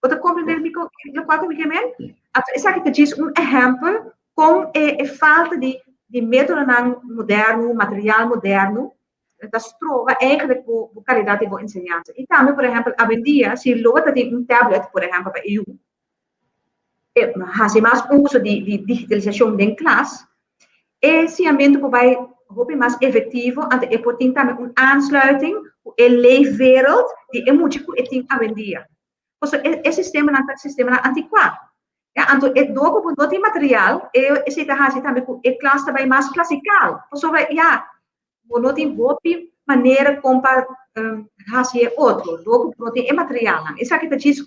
Bo ta komprendé mi ku lokual ku mi ke men? Anto esaki ta djis un ehèmpel kon e e falta di di métodonan moderno, material moderno, ta stroba eigenlijk bo bo kalidat di bo enseñansa. I tambe, por ehèmpel, awendia si lo bo ta tin un tablet, por ehèmpel, pa e yu, hasi mas uso di di digitalisashon den klas, e siñamentu por bai hopi mas efektivo, anto e por tin tambe un aansluiting ku e leefwereld di e mucha ku e tin awendia. Pasobra e e sistemanan ta sistemanan antikuá. Ya, anto e dor ku bo no tin material, e esei ta hasi tambe ku e klas ta bai mas klasikal. Pasobra ya, bo no tin hopi manera kon pa hasi e otro, dor ku bo no tin e materialnan. Esaki ta djis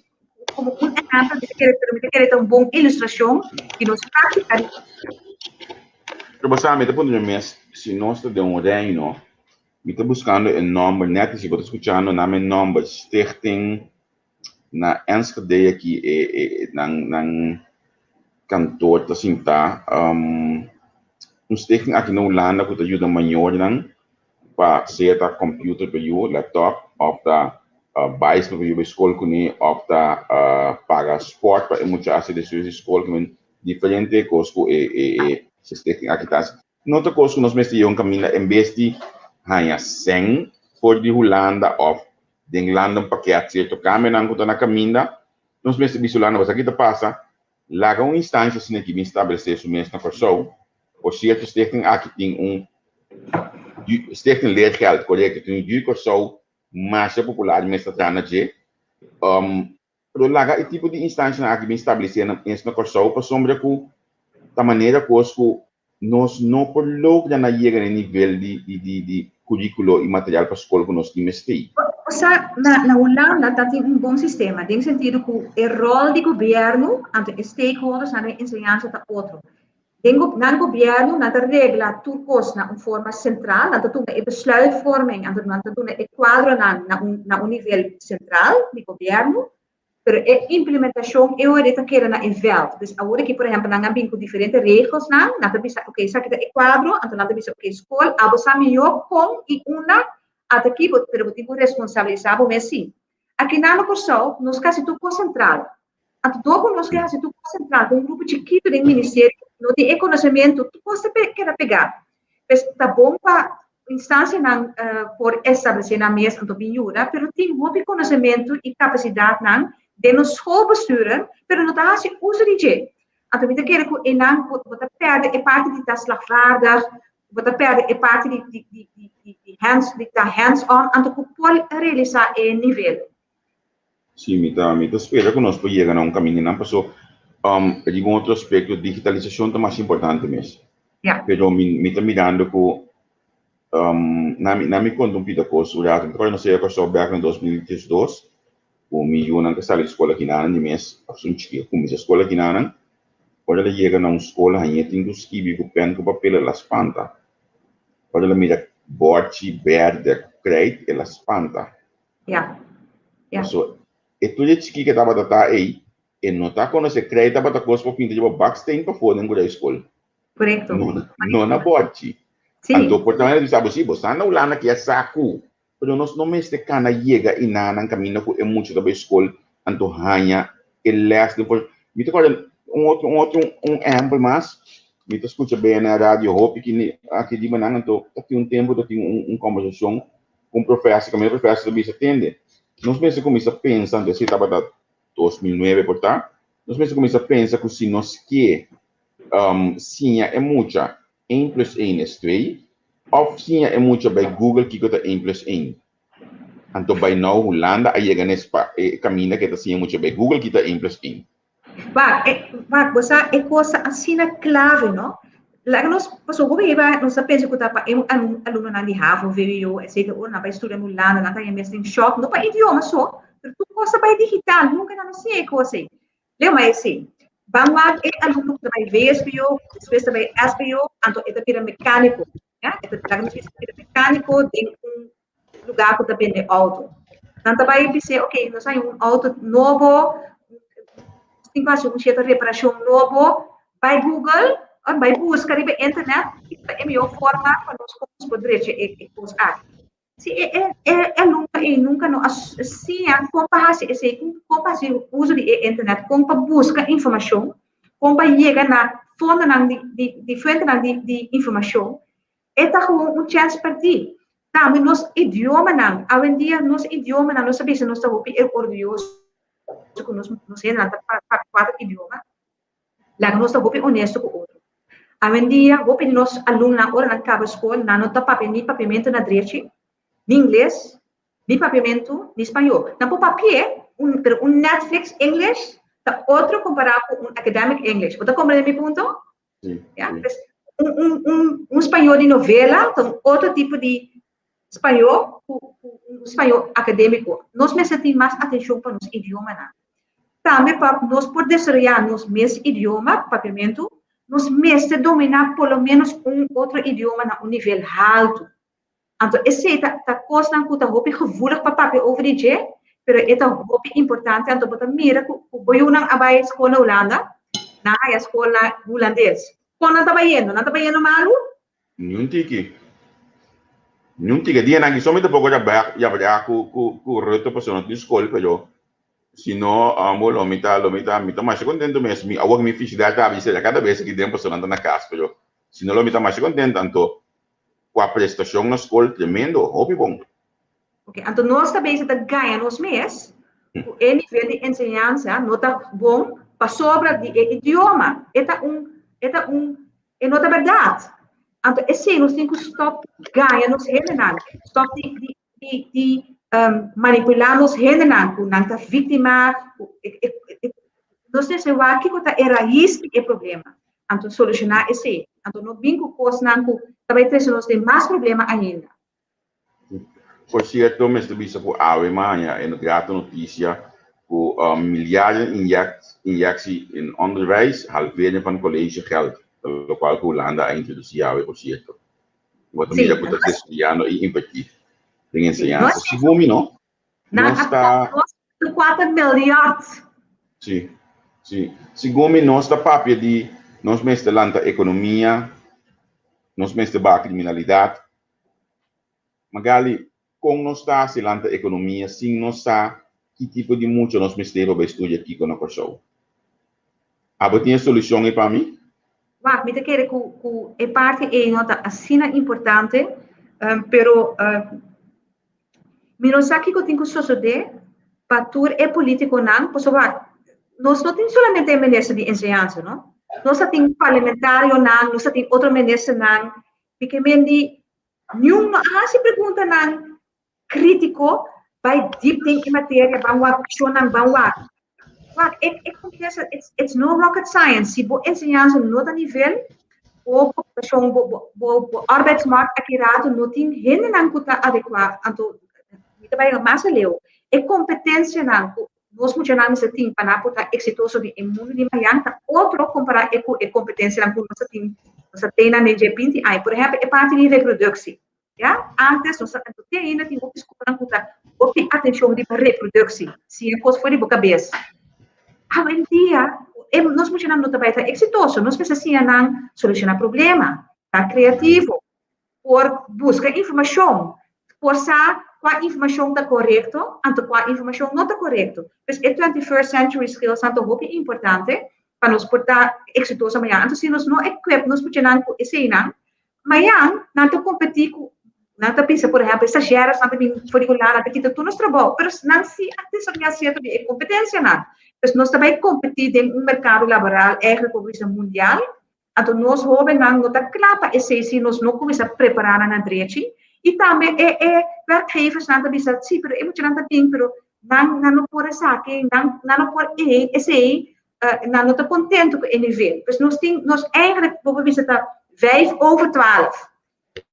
komo un ehèmpel, mi ta kere, pero mi ta kere ta un bon ilustrashon di nos práktika di. Pero bo sa, mi ta puntra mi mes, si nos ta den un reino, mi ta buskando e nòmber nèt, si bo ta skuchando nan e nòmber Stichting na Enschede aki e e nan nan kantoor ta sintá. Un stichting aki na Hulanda ku ta yuda mayornan pa sea ta computer pa yu, laptop, òf ta baiskel pa yu bai skol kuné, òf ta paga sport pa e mucha hasi despues di skol. Diferente kos ku e e e stichting aki ta hasi. No ta kos ku nos mester yega un kaminda en bes di haña sèn for di Hulanda òf den landenpakket sierto kambionan ku ta na kaminda, nos mester bisa Hulanda bo sa ki ta pasa, laga un instansha asina ki bin stablesé su mes na Kòrsou. Por sierto stichting aki tin un Stichting Leergeld, korekto, tin un Yu Kòrsou masha popular mes ta traha na dje. Pero laga e tipo di instanshanan aki bin stablesé nan mes na Kòrsou pasobra ku ta manera kos ku nos no por logra na yega na e nivel di di di di curriculo y material pa scol cu nos tin mester. Osea, na na Hulanda ta tin un bon sistema, den sentido cu e rol di gobierno, anto e stakeholders nan den enseñansa ta otro. Den nan gobierno nan ta regla tur cos na un forma central, nan ta tuma e besluitvorming, anto nan ta duna e cuadronan na un na un nivel central di gobierno, Pero e implementacion e ora ta keda na e veld. Dus awor aki, por ehempel, nan a bin cu diferente regelsnan, nan ta bisa, ok, esaki ta e cuadro, anto nan ta bisa, ok, school, abo sa mihor con y unda, ata aki, bo, pero bo tin cu responsabilisa bo mes si. Aki nan na Corsou, nos casi tur cos central. Anto door cu nos ke haci tur cos central, cu un grupo chikito den ministerio, no tin e conocemento, tur cos ta keda pega. Pues ta bon pa instancianan por establece nan mes anto bin yuda, pero tin hopi conocemento y capacidadnan den nos schoolbesturen, pero no ta haci uso di dje. Anto mi ta kere cu eynan bo ta perde e parti di ta slagvaardig, bo ta perde e parti di di di di di di hands di ta hands on, anto cu por realisa e nivel. Sí, mi ta mi ta spera ku nos por yega na un kamindanan paso riba un otro aspekto digitalisashon ta mas importante mes. Ja. Pero mi mi ta mirando ku na mi na mi konta un pida kos un rato, mi ta kòrda nos a yega Kòrsou bèk na 2012 ku mi yunan ta sali di skol akinanan di mes, òf un chiki a kuminsá skol akinanan, ora el a yega na un skol hañ'é tin ku skibi ku pèn ku papel el a spanta. Ora el a mira bòrchi bèrdè ku krijt el a spanta. Ja. Ja. Paso e tur e chiki ke tabata ta ei, e no ta konosé krei tabata kos pa pinta riba baksteen pafó den gurei skol. Korekto. No, no na bòchi. Sí. Anto por ta bisa bo si bo sa na Hulanda ke a sa ku, pero nos no mester kana yega i na nan kaminda ku e mucha ta bai skol anto haña e lès den por. Mi ta kòrda un otro un otro un ehèmpel mas, mi ta skucha BNR radio hopi kini aki riba nan anto ta tin un tempu ta tin un un kòmbersashon Un professor, kaminda professor ta bisa, Tende, nos mester kuminsá pensa, anto esei tabata 2009 por ta, nos mester kuminsá pensa ku si nos ke siña e mucha een plus een es twee, òf siña e mucha bai Google kiko ta een plus een. Anto bai nou Hulanda a yega na e kaminda ku e ta siña mucha bai Google kita een plus een. Wak, e, wak, bo sa e kos ta asina klave, no? Laga nos, pasobra hopi heba nos ta pensa ku ta pa e alumnonan di havo, vwo, etcetera, ora nan bai studia na Hulanda, nan ta haña mes den shòk, no pa idioma so, Pero tur kos ta bai digital, nunka nan no siña e kos ei. Leo ma esei. Ban wak e alumno ku ta bai VSBO, despues ta bai SBO, anto e ta bira mekániko. Ya, e ta laga nos bisa bira mekániko den un lugá ku ta bende outo. Nan ta bai bis'é, ok, nos haña un outo nobo, nos tin ku hasi un sierto reparashon nobo, bai Google, bai buska riba internet kiko ta e mihó forma pa nos kon nos por drecha e kos aki. Si e e e alumno ei nunka no a siña kon pa hasi esei, kon pa hasi uso di e internet, kon pa buska informashon, kon pa yega na fondonan di di di fuentenan di di informashon, e ta gewoon un chèns pèrdí. Tambe nos idiomanan, awendia nos idiomanan, nos ta bisa nos ta hopi orguyoso ku nos nos hendenan ta papia kuater idioma, Laga nos ta hopi honesto ku otro. Awendia, hopi di nos alumnonan ora nan kaba skol, nan no ta papia ni papiamentu na drechi, ni ingles, ni papiamentu, ni spañó. Nan por papi'é, un, pero un Netflix English ta otro kompará ku un academic English. Bo ta komprendé mi punto? Sí. Ya? Pues, un, un, un, un spañó di novela ta un otro tipo di spañó ku un spañó akadémiko. Nos mester tin mas atenshon pa nos idiomanan. Tambe pa nos por desaroyá nos mes idioma, papiamentu, nos mester dominá por lo ménos un otro idioma na un nivel haltu. Anto esei ta ta kosnan ku ta hopi gevoelig pa papia over di dje, pero e ta hopi importante. Anto bo ta mira ku ku bo yunan a bai skol na Hulanda, nan a haya skol na hulandes. Kon nan ta bayendo? Nan ta bayendo malu? Niun tiki. Niun tiki. Dianan aki so mi ta poko yabra ku ku ku Rutte pasobra no tin skol pero si no amo lo mi ta lo mi ta mi ta masha kontento mes. Mi awor mi felicidad ta habri sera kada bes aki den pasobra nan ta na kas pero si no lo mi ta masha kontento anto ku a prestashon na skol tremendo hopi bon. Ok, anto nos ta bezig ta gaña nos mes ku e nivel di enseñansa no ta bon pasobra di e idioma. E ta un e ta un E no ta bèrdat. Anto esei nos tin ku stòp gaña nos hendenan, stòp di di di di manipulá nos hendenan ku nan ta víktima, ku e e e nos mester wak kiko ta e rais di e problema, anto solushoná esei. Anto no bin ku kosnan ku ta bai trese nos den mas problema ainda. Por cierto, mester bisa cu awe maña e grato noticia cu miljarden injectie in onderwijs halveren van collegegeld, locual cu Hulanda a introduci awe por cierto. Bo ta mira cu ta desviando y inverti den enseñansa. Segun mi no, nos ta. 4 miljard. Si, si. Segun mi nos ta papia di nos mester lanta economia, nos mester baha criminalidad. Magali, kon nos ta hasi lanta ekonomia sin nos sa ki tipo di mucha nos mester pa bai studia kiko na Kòrsou? Abo tin e solushon ei pa mi? Wak, mi ta kere ku ku e parti ei no ta asina importante, pero mi no sa kiko tin ku sosodé pa tur e politikonan, pasobra wak, nos no tin solamente e minister di enseñansa, no? Nos ta tin parlamentarionan, nos ta tin otro ministernan, Mi ke men di niun no a hasi preguntanan kritiko, bai diep den e materia, ban wak opshonnan, ban wak. Wak, e e kontesta, it's it's no rocket science. Si bo enseñansa no ta nivel, bo populashon, bo bo bo bo arbeidsmarkt aki rato no tin hendenan ku ta adekuá. Anto mi ta bai mas aleu. E kompetensianan ku nos muchanan mester tin pa nan por ta eksitoso den e mundu di mañan ta otro kompará e ku e kompetensianan ku nos a tin, nos a tena den dje binti aña. Por ehèmpel, e parti di reproduksi. Ya, antes nos a, te ainda tin hopi skolnan ku ta hopi atenshon riba reproduksi, siña kos for di bo kabes. Awendia, e nos muchanan no ta bai ta eksitoso, nos mester siña nan solushoná problema, ta kreativo, por buska informashon, por sa kua informashon ta korekto anto kua informashon no ta korekto. Pues e 21st century skills nan ta hopi importante pa nos por ta eksitoso mañan. Anto si nos no equip nos muchanan ku eseinan, mañan nan ta kompetí ku, nan ta bisa por ehèmpel e stagiaires nan ta bin for di Hulanda, nan ta kita tur nos trabou, pero nan si a desaroyá sierto di e kompetensianan. Pues nos ta bai kompetí den un merkado laboral eigenlijk por bisa mundial. Anto nos hóbennan no ta kla pa esei si nos no kuminsá prepará nan na drechi. I tambe e e werkgeversnan ta bisa, sí, pero e muchanan ta bin, pero nan nan no por esaki, nan nan no por e esei, nan no ta kontentu ku e nivel. Pues nos tin, nos eigenlijk bo por bisa ta vijf over twaalf.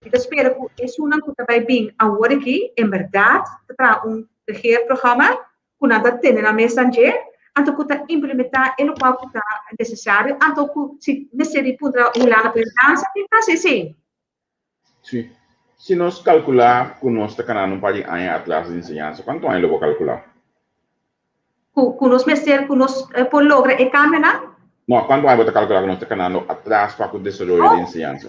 Mi ta spera ku esunnan ku ta bai bin awor aki, en bèrdat ta traha un regeerprogramma. ku nan ta tene nan mes nan dje, anto ku ta implementá e lokual ku ta nesesario, anto ku si mester di puntra Hulanda pa yudansa, tin hasi esei. Sí. Si nos kalkulá ku nos ta kanando un par di aña atras di enseñansa, kuantu aña lo bo kalkulá? Ku ku nos mester ku nos por logra e kambionan? No, kuantu aña bo ta kalkulá ku nos ta kanando atras pa ku desaroyo di enseñansa?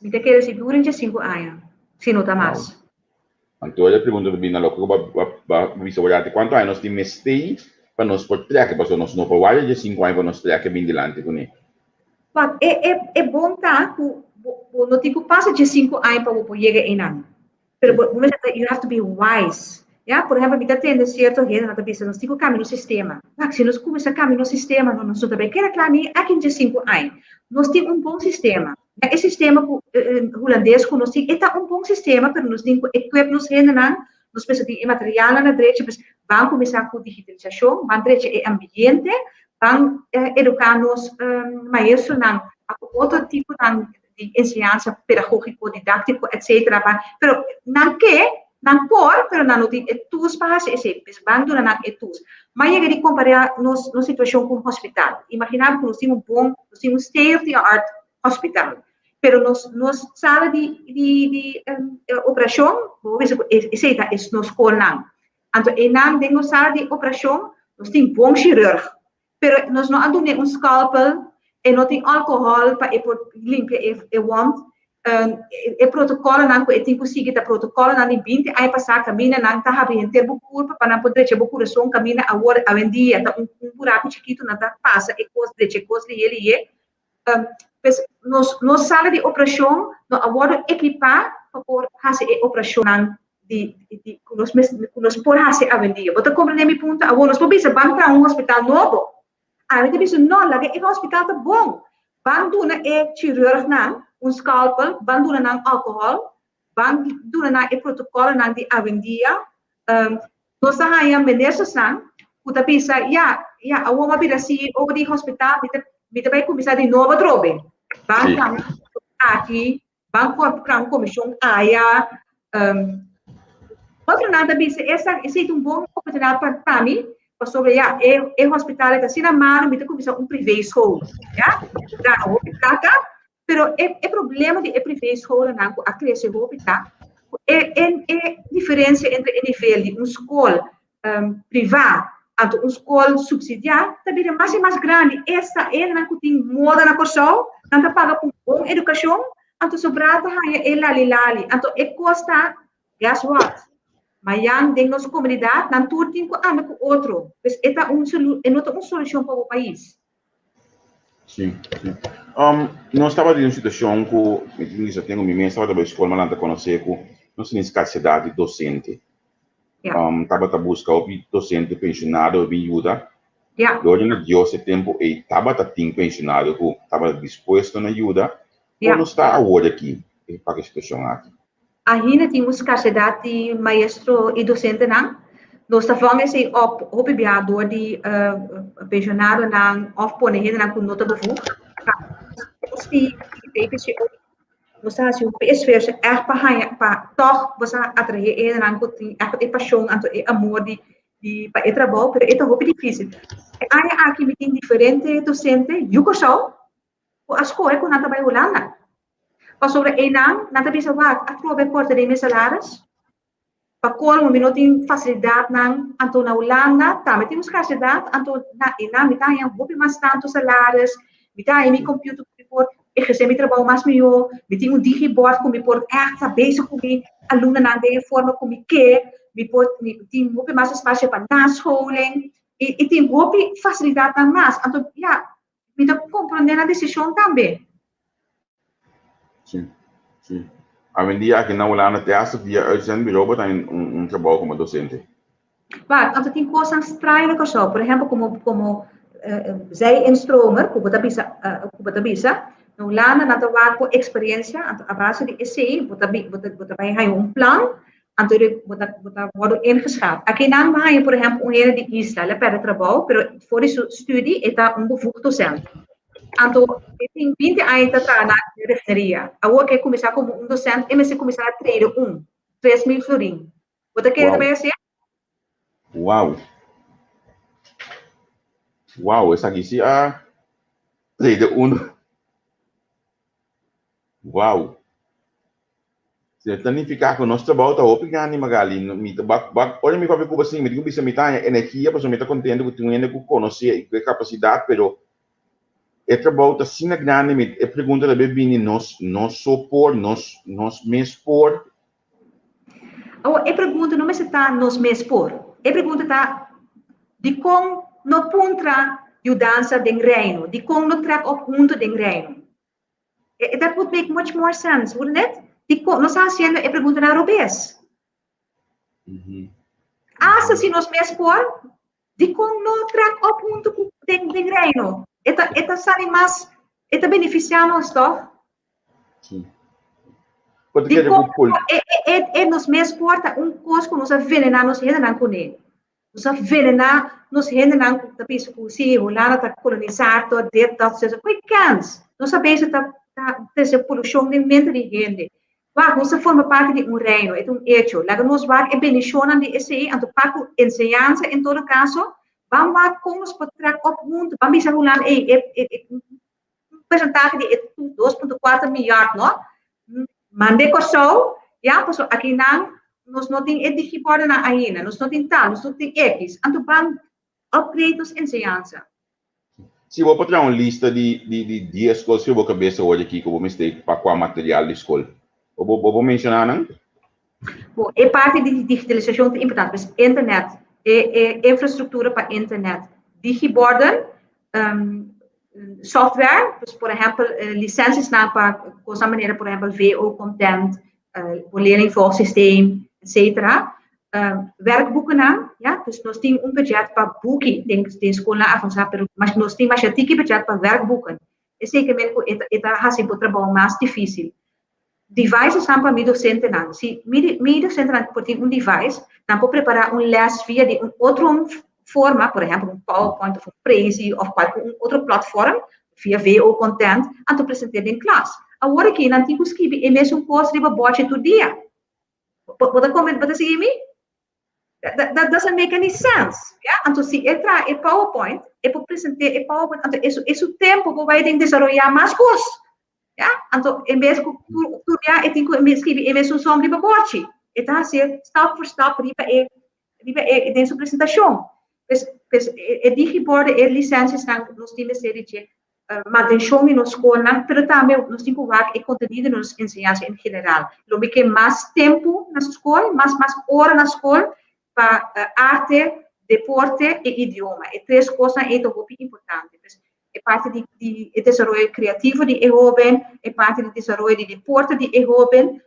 Mi ta kere si dura dje sinku aña, si no ta mas. Anto e pregunta ta bini na loke ku bo a bisa wak ati, kuantu aña nos tin mester pa nos por trèk? Pasobra nos no por warda dje sinku aña pa nos trèk e bin dilanti kuné. Wak, e e e bon ta ku bo bo no tin ku pasa 15 aña pa bo por yega einan. Pero bo bo mester ta, you have to be wise. Ya, por ehempel, mi ta tende sierto hendenan ta bisa nos tin ku kambia nos sistema. Wak, si nos kuminsá kambia nos sistema, no nos no ta bai keda kla ni aki 15 aña. Nos tin un bon sistema. Ya, e sistema ku hulandes ku nos tin, e ta un bon sistema, pero nos tin ku equip nos hendenan, nos mester tin e materialnan na drecha, pues ban kuminsá ku digitalisashon, ban drecha e ambiente, Ban eduká nos maestronan pa ku otro tiponan di enseñansa pedagógiko, didáktiko, etcétera. Ban, pero nan ke, nan por, pero nan no tin e tools pa hasi esei. Pues ban duna nan e tools. M'a yega di kompará nos nos situashon ku un hospital. Imaginá bo ku nos tin un bon, nos tin un state of the art hospital, pero nos nos sala di di di operashon, bo por bisa ku esei ta nos skolnan. Anto einan den nos sala di operashon nos tin bon shirurg, pero nos no a dun'é un skalpel, e no tin alkohòl pa e por limpia e wond. E protokòlonan ku e tin ku sigui ta protokòlonan di 20 aña pasá kaminda nan ta habri henter bo kurpa pa nan por drecha bo kurason kaminda awor awendia ta un buraku chikitu nan ta pasa e kos drecha e kos lihé lihé. Pues nos nos sala di operashon no a wòrdu ekipá pa por hasi e operashonnan di di ku nos mes ku nos por hasi awendia. Bo ta komprendé mi punto? Awor nos por bisa ban traha un hospital nobo. Ami ta bisa no, laga e hospital ta bon. Ban duna e chirurgnan un skalpel, ban duna nan alkohòl, ban duna nan e protokòlnan di awendia. Nos ta haña ministersnan ku ta bisa, ya, ya, awor mi a bira CEO di hospital, mi ta, mi ta bai kuminsá di nobo atrobe. Ban kambia aki, ban krea un komishon aya. Otronan ta bisa, esa, esei ta un bon oportunidat pa, pa mi, pasobra ya, e, e hospital ta asina malo, mi ta kuminsá un privé school, ya. Gana hopi plaka, pero e, e problema di e privé schoolnan ku a krese hopi ta, E, e, e diferensia entre e nivel di un skol um, privá anto un skol subsidiá ta bira mas i mas grandi. Esta hendenan ku tin moda na Kòrsou, nan ta paga pa un bon edukashon, anto sobrá ta haña e lali lali. Anto e kos ta, guess what? Mayan den nos komunidat nan tur tin ku anda ku otro. Pues e ta un solu, e no ta un solushon pa bo pais. Sí, sí. Um, nos tabata den un situacion cu, mi tin bisa tengo mi mes tabata bay school, ma nan ta conoce cu nos tin escasedad di docente. Um, tabata busca hopi docente pensionado bin yuda. Gloria na Dios e tempo ey tabata tin pensionado cu tabata dispuesto na yuda. Con nos ta awor aki pa e situacion aki? Ainda tin un skarsedat di maestro i dosentenan. Nos ta vang esei op hopi biaha dor di pensionadonan òf pone hendenan ku no ta bevoegd. Nos di PPCO nos ta hasi hopi esfuerso ègt pa haña pa tòg bo sa atraé e hendenan ku tin ègt e pashon anto e amor di di pa e trabou, pero e ta hopi difísil. E aña aki mi tin diferente dosente yu Kòrsou ku a skohe ku nan ta bai Hulanda. Pasobra einan nan ta bisa wak, atrobe korta den mi salaris. Pa kolmo mi no tin fasilidatnan, anto na Hulanda tambe tin un skarsedat, anto na einan mi ta haña hopi mas tantu salaris, mi ta haña mi computer ku mi por ehersé mi trabou mas mihó, mi tin un digibord ku mi por ègt ta bezig ku mi alumnonan den e forma ku mi ke, mi por mi tin hopi mas espasio pa nascholing, i tin hopi fasilidatnan mas. Anto ya, Mi ta comprende nan decision tambe. Sí, sí. Awendia aki na Hulanda te hasta via uitzendbureau bo ta un, un trabou como docente. Wak, anto tin cosnan straño na Kòrsou. Por ehempel, como, como eh, zij-instromer, ku bo ta bisa, eh, ku bo ta bisa, na Hulanda nan ta wak bo experiencia, anto a base di esei bo ta, bo ta, bo ta bai haña un plan Anto bo ta, bo ta wordo ingeschaald. Akinan bo haña, por ehempel, un hende di isla, el a perde trabou, pero for di su studie e ta un bevoegd docent. Anto e tin 20 aña ta traha na refineria. Awor ke kuminsá komo un docent, e mester kuminsá na trede un, 3000 florin. Bo ta kere ta bai hasié? Wow. Wow, esaki si a trede un. Wow. Si ta nifiká ku nos trabou ta hopi grandi, Magali. Mi ta bak bak ora mi papia ku bo asin, mi tin ku bisa mi ta haña energia pasobra mi ta kontento ku tin un hende ku konosé i ku e kapasidat, pero e trabou ta asina grandi, mi e pregunta ta bin bini nos nos so por, nos nos mes por? Awor, e pregunta no mester ta nos mes por. E pregunta ta dikon no puntra yudansa den Reino? Dikon no trek op huntu den Reino? That would make much more sense, wouldn't it? Dikon nos ta hasiendo e preguntanan robes? Asta si nos mes por, dikon no trek op huntu ku den den Reino? E ta e ta sali mas, e ta benefisiá nos, tòg? Sí. Bo ta kere Dikon ku pol e e e nos mes por ta un kos ku nos a venená nos hendenan kuné. Nos a venená nos hendenan ku ta bisa ku si Hulanda ta kolonisá tur dit dat zus. Koe kens! Nos a bezig ta ta trese polushon den mente di hende. Wak, nos ta forma parti di un reino, e ta un echo. Laga nos wak e bendishonnan di esei, anto pa ku enseñansa en todo kaso, ban wak kon nos por trèk op huntu, ban bisa Hulanda, ey, e e e un persentahe di e 2.4 miljard, no? Mand'é Kòrsou, ya, pasobra akinan nos no tin e digibordennan ainda, nos no tin tal, nos no tin ekis. Anto ban upgrade nos enseñansa. Si bo por traha un lista di di di dies kos riba bo kabes awor di kiko bo mester pa kua material di skol, bo bo bo por menshoná nan? Bo, e parti di digitalisashon ta importante, pues internet, e e infrastruktura pa internet, digiborden, software, pues por ehèmpel lisensiesnan pa kosnan manera por ehèmpel VO content, bo leerlingvolgsysteem, etcetera. Werkboekennan, ya, dus nos tin un budget pa buki den den skolnan avansá, pero mas nos tin masha tiki budget pa werkboeken. Esei ke men ku e ta e ta hasi bo trabou mas difísil. Devicesnan pa mi dosentenan. Si mi mi dosentenan por tin un device, nan por prepará un lès via di un otro forma, por ehèmpel un PowerPoint òf un Prezi òf kualke un otro platform, via VO Content, anto present'é den klas. Awor aki nan tin ku skibi e mesun kos riba bòchi tur dia. Bo ta come, bo ta sigui mi? That, that doesn't make any sense. Ja? Anto si e traha e PowerPoint, e por present'é e PowerPoint, anto e su, e su tempo por bai den desaroyá mas kos. Ja? Anto en bes ku tur, tur bia e tin ku skibi e mesun som riba bòchi. E ta hasié stap voor stap riba e, riba e, den su presentashon. Pues, pues e, e digiborde, e lisensiasnan nos tin mester di dje mantenshon di nos skolnan, pero tambe nos tin ku wak e kontenido di nos enseñansa en general. Lo mi ke mas tempu na skol, mas mas ora na skol pa arte, deporte i idioma. E tres kosnan ei ta hopi importante. Pues e parti di di e desaroyo kreativo di e hoben, e parti di desaroyo di deporte di e hoben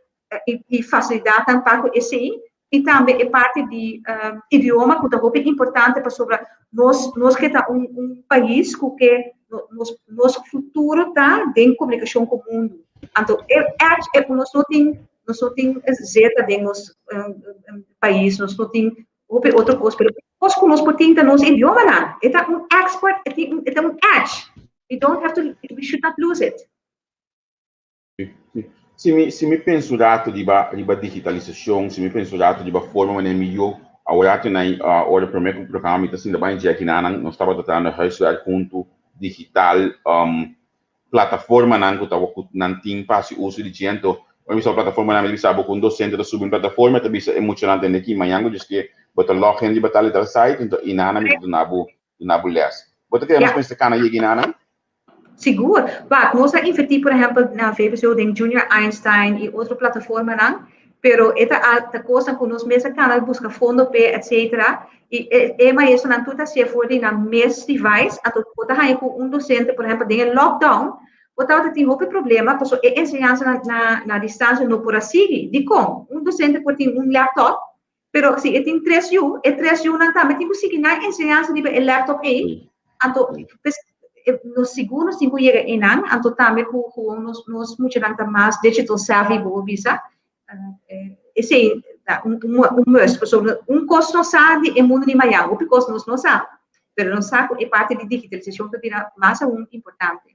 i fasilidatnan pa ku esei, i tambe e parti di idioma ku ta hopi importante pasobra nos nos ke ta un un pais ku ke nos nos futuro ta den komunikashon ku mundu. Anto e edge e ku nos no tin nos no tin zeta den nos pais, nos no tin hopi otro kos, pero kos ku nos por tin ta nos idiomanan. E ta un export, e tin e ta un edge. We don't have to, we should not lose it. Si mi, si mi pensa un rato riba, riba digitalisashon, si mi pensa un rato riba forma manera mi yu, awor na ora promé ku programa mi ta sinta bai djeki nanan, nos tabata trahando huiswerk huntu, digital, plataformanan ku ta ku nan tin pa hasi uso di dje, anto ora mi bisa plataformanan mi ta bisa bo ku un dosente ta subi un plataforma e ta bisa e muchanan tende aki mañan ku djis bo ta log in riba tal i tal site, anto i nana mi ta duna bo duna bo lès. Bo ta kere nos mester kana yegi nanan? Sigur. Wak, nos a invertí, por ehèmpel, na VBSO den Junior Einstein i otro plataformanan, pero e ta al ta kosnan ku nos mes a kana buska fondo p'e, etcetera, i e e maestronan tur ta hasié for di nan mes device, anto bo ta haña ku un dosente, por ehèmpel, den e lockdown, bo tabata tin hopi problema pasobra e enseñansa na na na distansia no por a sigui. Dikon? Un dosente por tin un laptop, Pero si e tin tres yu, e tres yunan tambe tin ku sigui nan enseñansa riba e laptop ei. Anto, pues, nos sigur nos tin ku yega einan, anto tambe ku ku nos nos muchanan ta mas digital savvy, bo por bisa. Esei ta un un must, pasobra un kos nos sa di e mundu di mañan, hopi kos nos no sa, pero nos sa ku e parti di digitalisashon ta bira mas aun importante.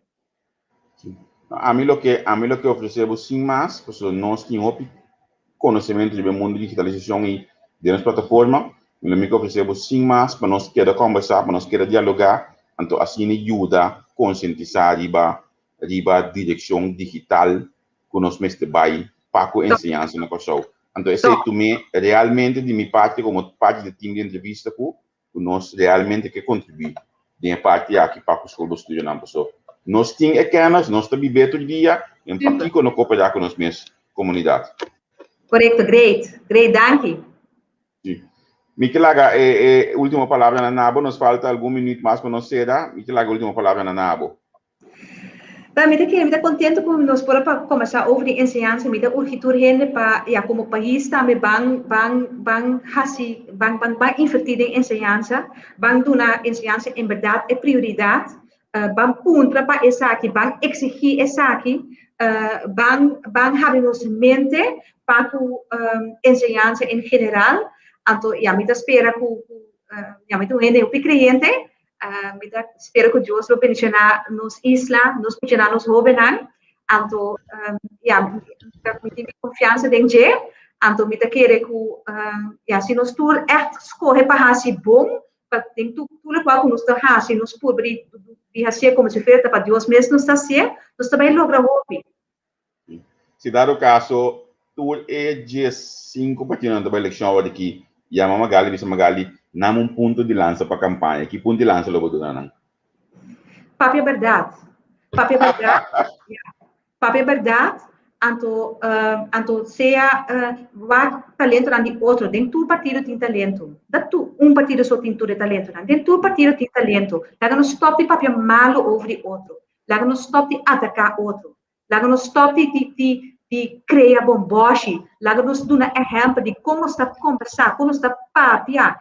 Ami loke ami loke ofresé bo sin mas, pasobra nos tin hopi konosementu riba e mundu di digitalisashon i den nos plataforma, mi lo mi ke ofresé bo sin mas pa nos keda kòmbersá, pa nos keda dialogá. Anto asina yuda konsientisá riba riba direkshon digital ku nos mester bai pa ku enseñansa na Kòrsou. Anto esei tum'é realmente di mi parti komo parti di tim di entrevista ku ku nos realmente ke kontribuí den e parti aki pa ku skol bo studionan. Paso nos tin e kennis, nos ta bib'é tur dia, en pakiko no koperá ku nos mes komunidat? Korekto, great, great, danki. Sí. Mi ke laga e e último palabra na nabo, nos falta algun minuut mas pa nos sera, mi ke laga e último palabra na nabo. Wel, mi ta kere, mi ta contento cu nos por a pa combersa over di enseñansa, mi ta urgi tur hende pa, ya, como pais tambe ban, ban, ban haci, ban, ban, ban inverti den enseñansa, ban duna enseñansa en berdad e prioridad, ban puntra pa esaki, ban exigi esaki, ban, ban habri nos mente pa cu enseñansa en general, anto, ya, mi ta spera cu, cu, ya, mi ta un hende hopi creyente, Mi ta spera ku Dios lo bendishoná nos isla, nos muchanan, nos hóbennan. Anto, ya, mi tin mi konfiansa den dje. Anto mi ta kere ku, ya, si nos tur ègt skohe pa hasi bon, pa den tur lokual ku nos ta hasi, nos purba di di hasié komo si fuera ta pa Dios mes nos ta hasié, nos ta bai logra hopi. Si dado kaso tur e 15 partidonan ta bai elekshon awor aki, yama Magali bisa Magali, nam un punto di lansa pa kampaña. Ki punto di lansa lo bo duna nan? Papia bèrdat. Papia bèrdat. Papia bèrdat, anto anto sea wak talentonan di otro. Den tur partido tin talento. Da tur un partido so tin tur e talentonan. Den tur partido tin talento. Laga nos stòp di papia malu over di otro. Laga nos stòp di ataká otro. Laga nos stòp di di di di krea bombòshi. Laga nos duna ehèmpel di kon nos ta kombersá, kon nos ta papia.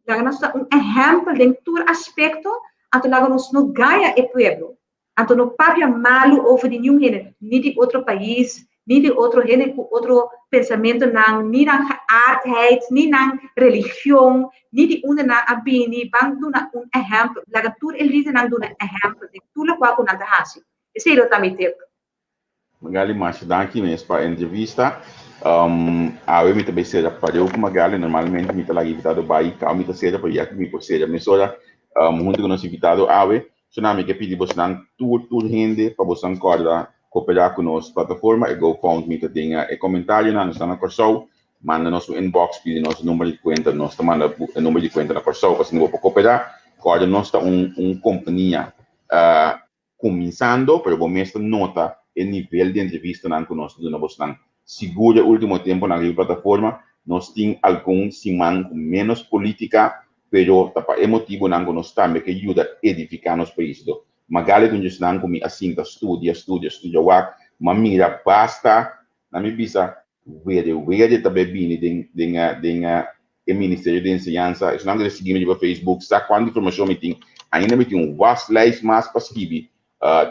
Laga nos ta un ehèmpel den tur aspekto, anto laga nos no gaña e pueblo. Anto no papia malu over di niun hende, ni di otro pais, ni di otro hende ku otro pensamentonan, ni nan geaardheid, ni nan religion, ni di unda nan a bini, ban duna un ehèmpel, laga tur e lidernan duna ehèmpel den tur lokual ku nan ta hasi. Esei lo ta mi tip. Magali, masha danki mes pa e entrevista. Awe mi ta bay sera pareu ku Magali, normalmente mi ta laga invitado bay, kaba mi ta sera, pero ya ku mi por sera mesora huntu ku nos invitado awe. So nan mi ke pidi bosnan tur tur hende pa bosnan kòrda koperá ku nos plataforma e GoFundMe ta den e komentarionan. Nos ta na Kòrsou, manda nos un inbox pidi nos e number di kuenta, nos ta manda e number di kuenta na Kòrsou pa asina bo por koperá. Kòrda nos ta un un kompania kuminsando pero bo mes ta nota e nivel di entrevistanan ku nos ta duna bosnan. Sigur e último temponan riba plataforma nos tin algun siman ku ménos polítika pero ta pa e motibonan ku nos tambe ke yuda edifiká nos pais. Do Magali ta un djesnan ku mi a sinta studia, studia, studia wak, m'a mira basta, na mi bisa wede wede ta bai bini den den den e ministerio di enseñansa. Esnan ku ta sigui mi riba Facebook sa kuantu informashon mi tin. Ainda mi tin un waslijst mas pa skibi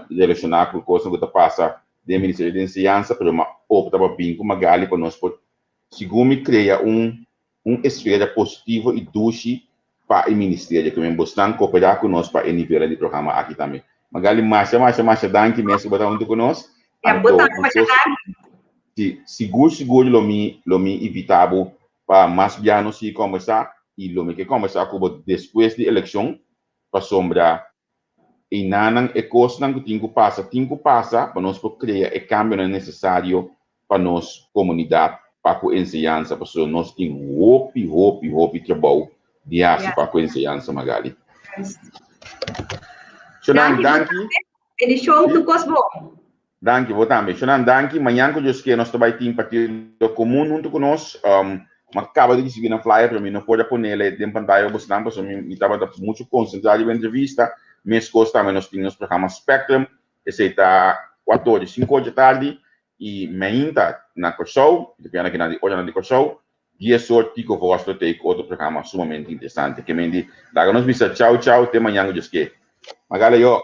relashoná ku kosnan ku ta pasa den e ministerio di enseñansa, pero m'a opta pa bin ku Magali pa nos por segun mi krea un un esfera positivo i dushi pa e ministerio. Ke men bosnan koperá ku nos pa e nivelnan di programa aki tambe. Magali, masha, masha, masha danki mes ku bo ta huntu ku nos. Ya, bo tambe, masha danki. Si, sigur, sigur lo mi, lo mi invitá bo pa mas bia nos sigui kòmbersá i lo mi ke kòmbersá ku bo despues di elekshon pasobra einanan e kosnan ku tin ku pasa, tin ku pasa pa nos por krea e kambionan nesesario pa nos komunidat pa ku enseñansa pasobra nos tin hopi hopi hopi trabou di hasi pa ku enseñansa Magali. Shonan danki. Bendishon tur kos bon. Danki bo tambe. Shonan danki. Mañan ku Dios ke nos ta bai tin partido komun huntu ku nos. Mi a kaba di risibí nan flyer pero mi no por a ponele den pantaya pa bosnan pasobra mi tabata muchu konsentrá riba entrevista. Meskos tambe nos tin nos programa Spectrum. Esei ta kuater ora i sinku ora dje tardi i meinta na Kòrsou, mi ta piensa kinan di oranan di Kòrsou, dies or Tico Vos lo tei ku otro programa sumamente interesante. Ke men di laga nos bisa chau chau te mañan ku Dios ke. Magala yo.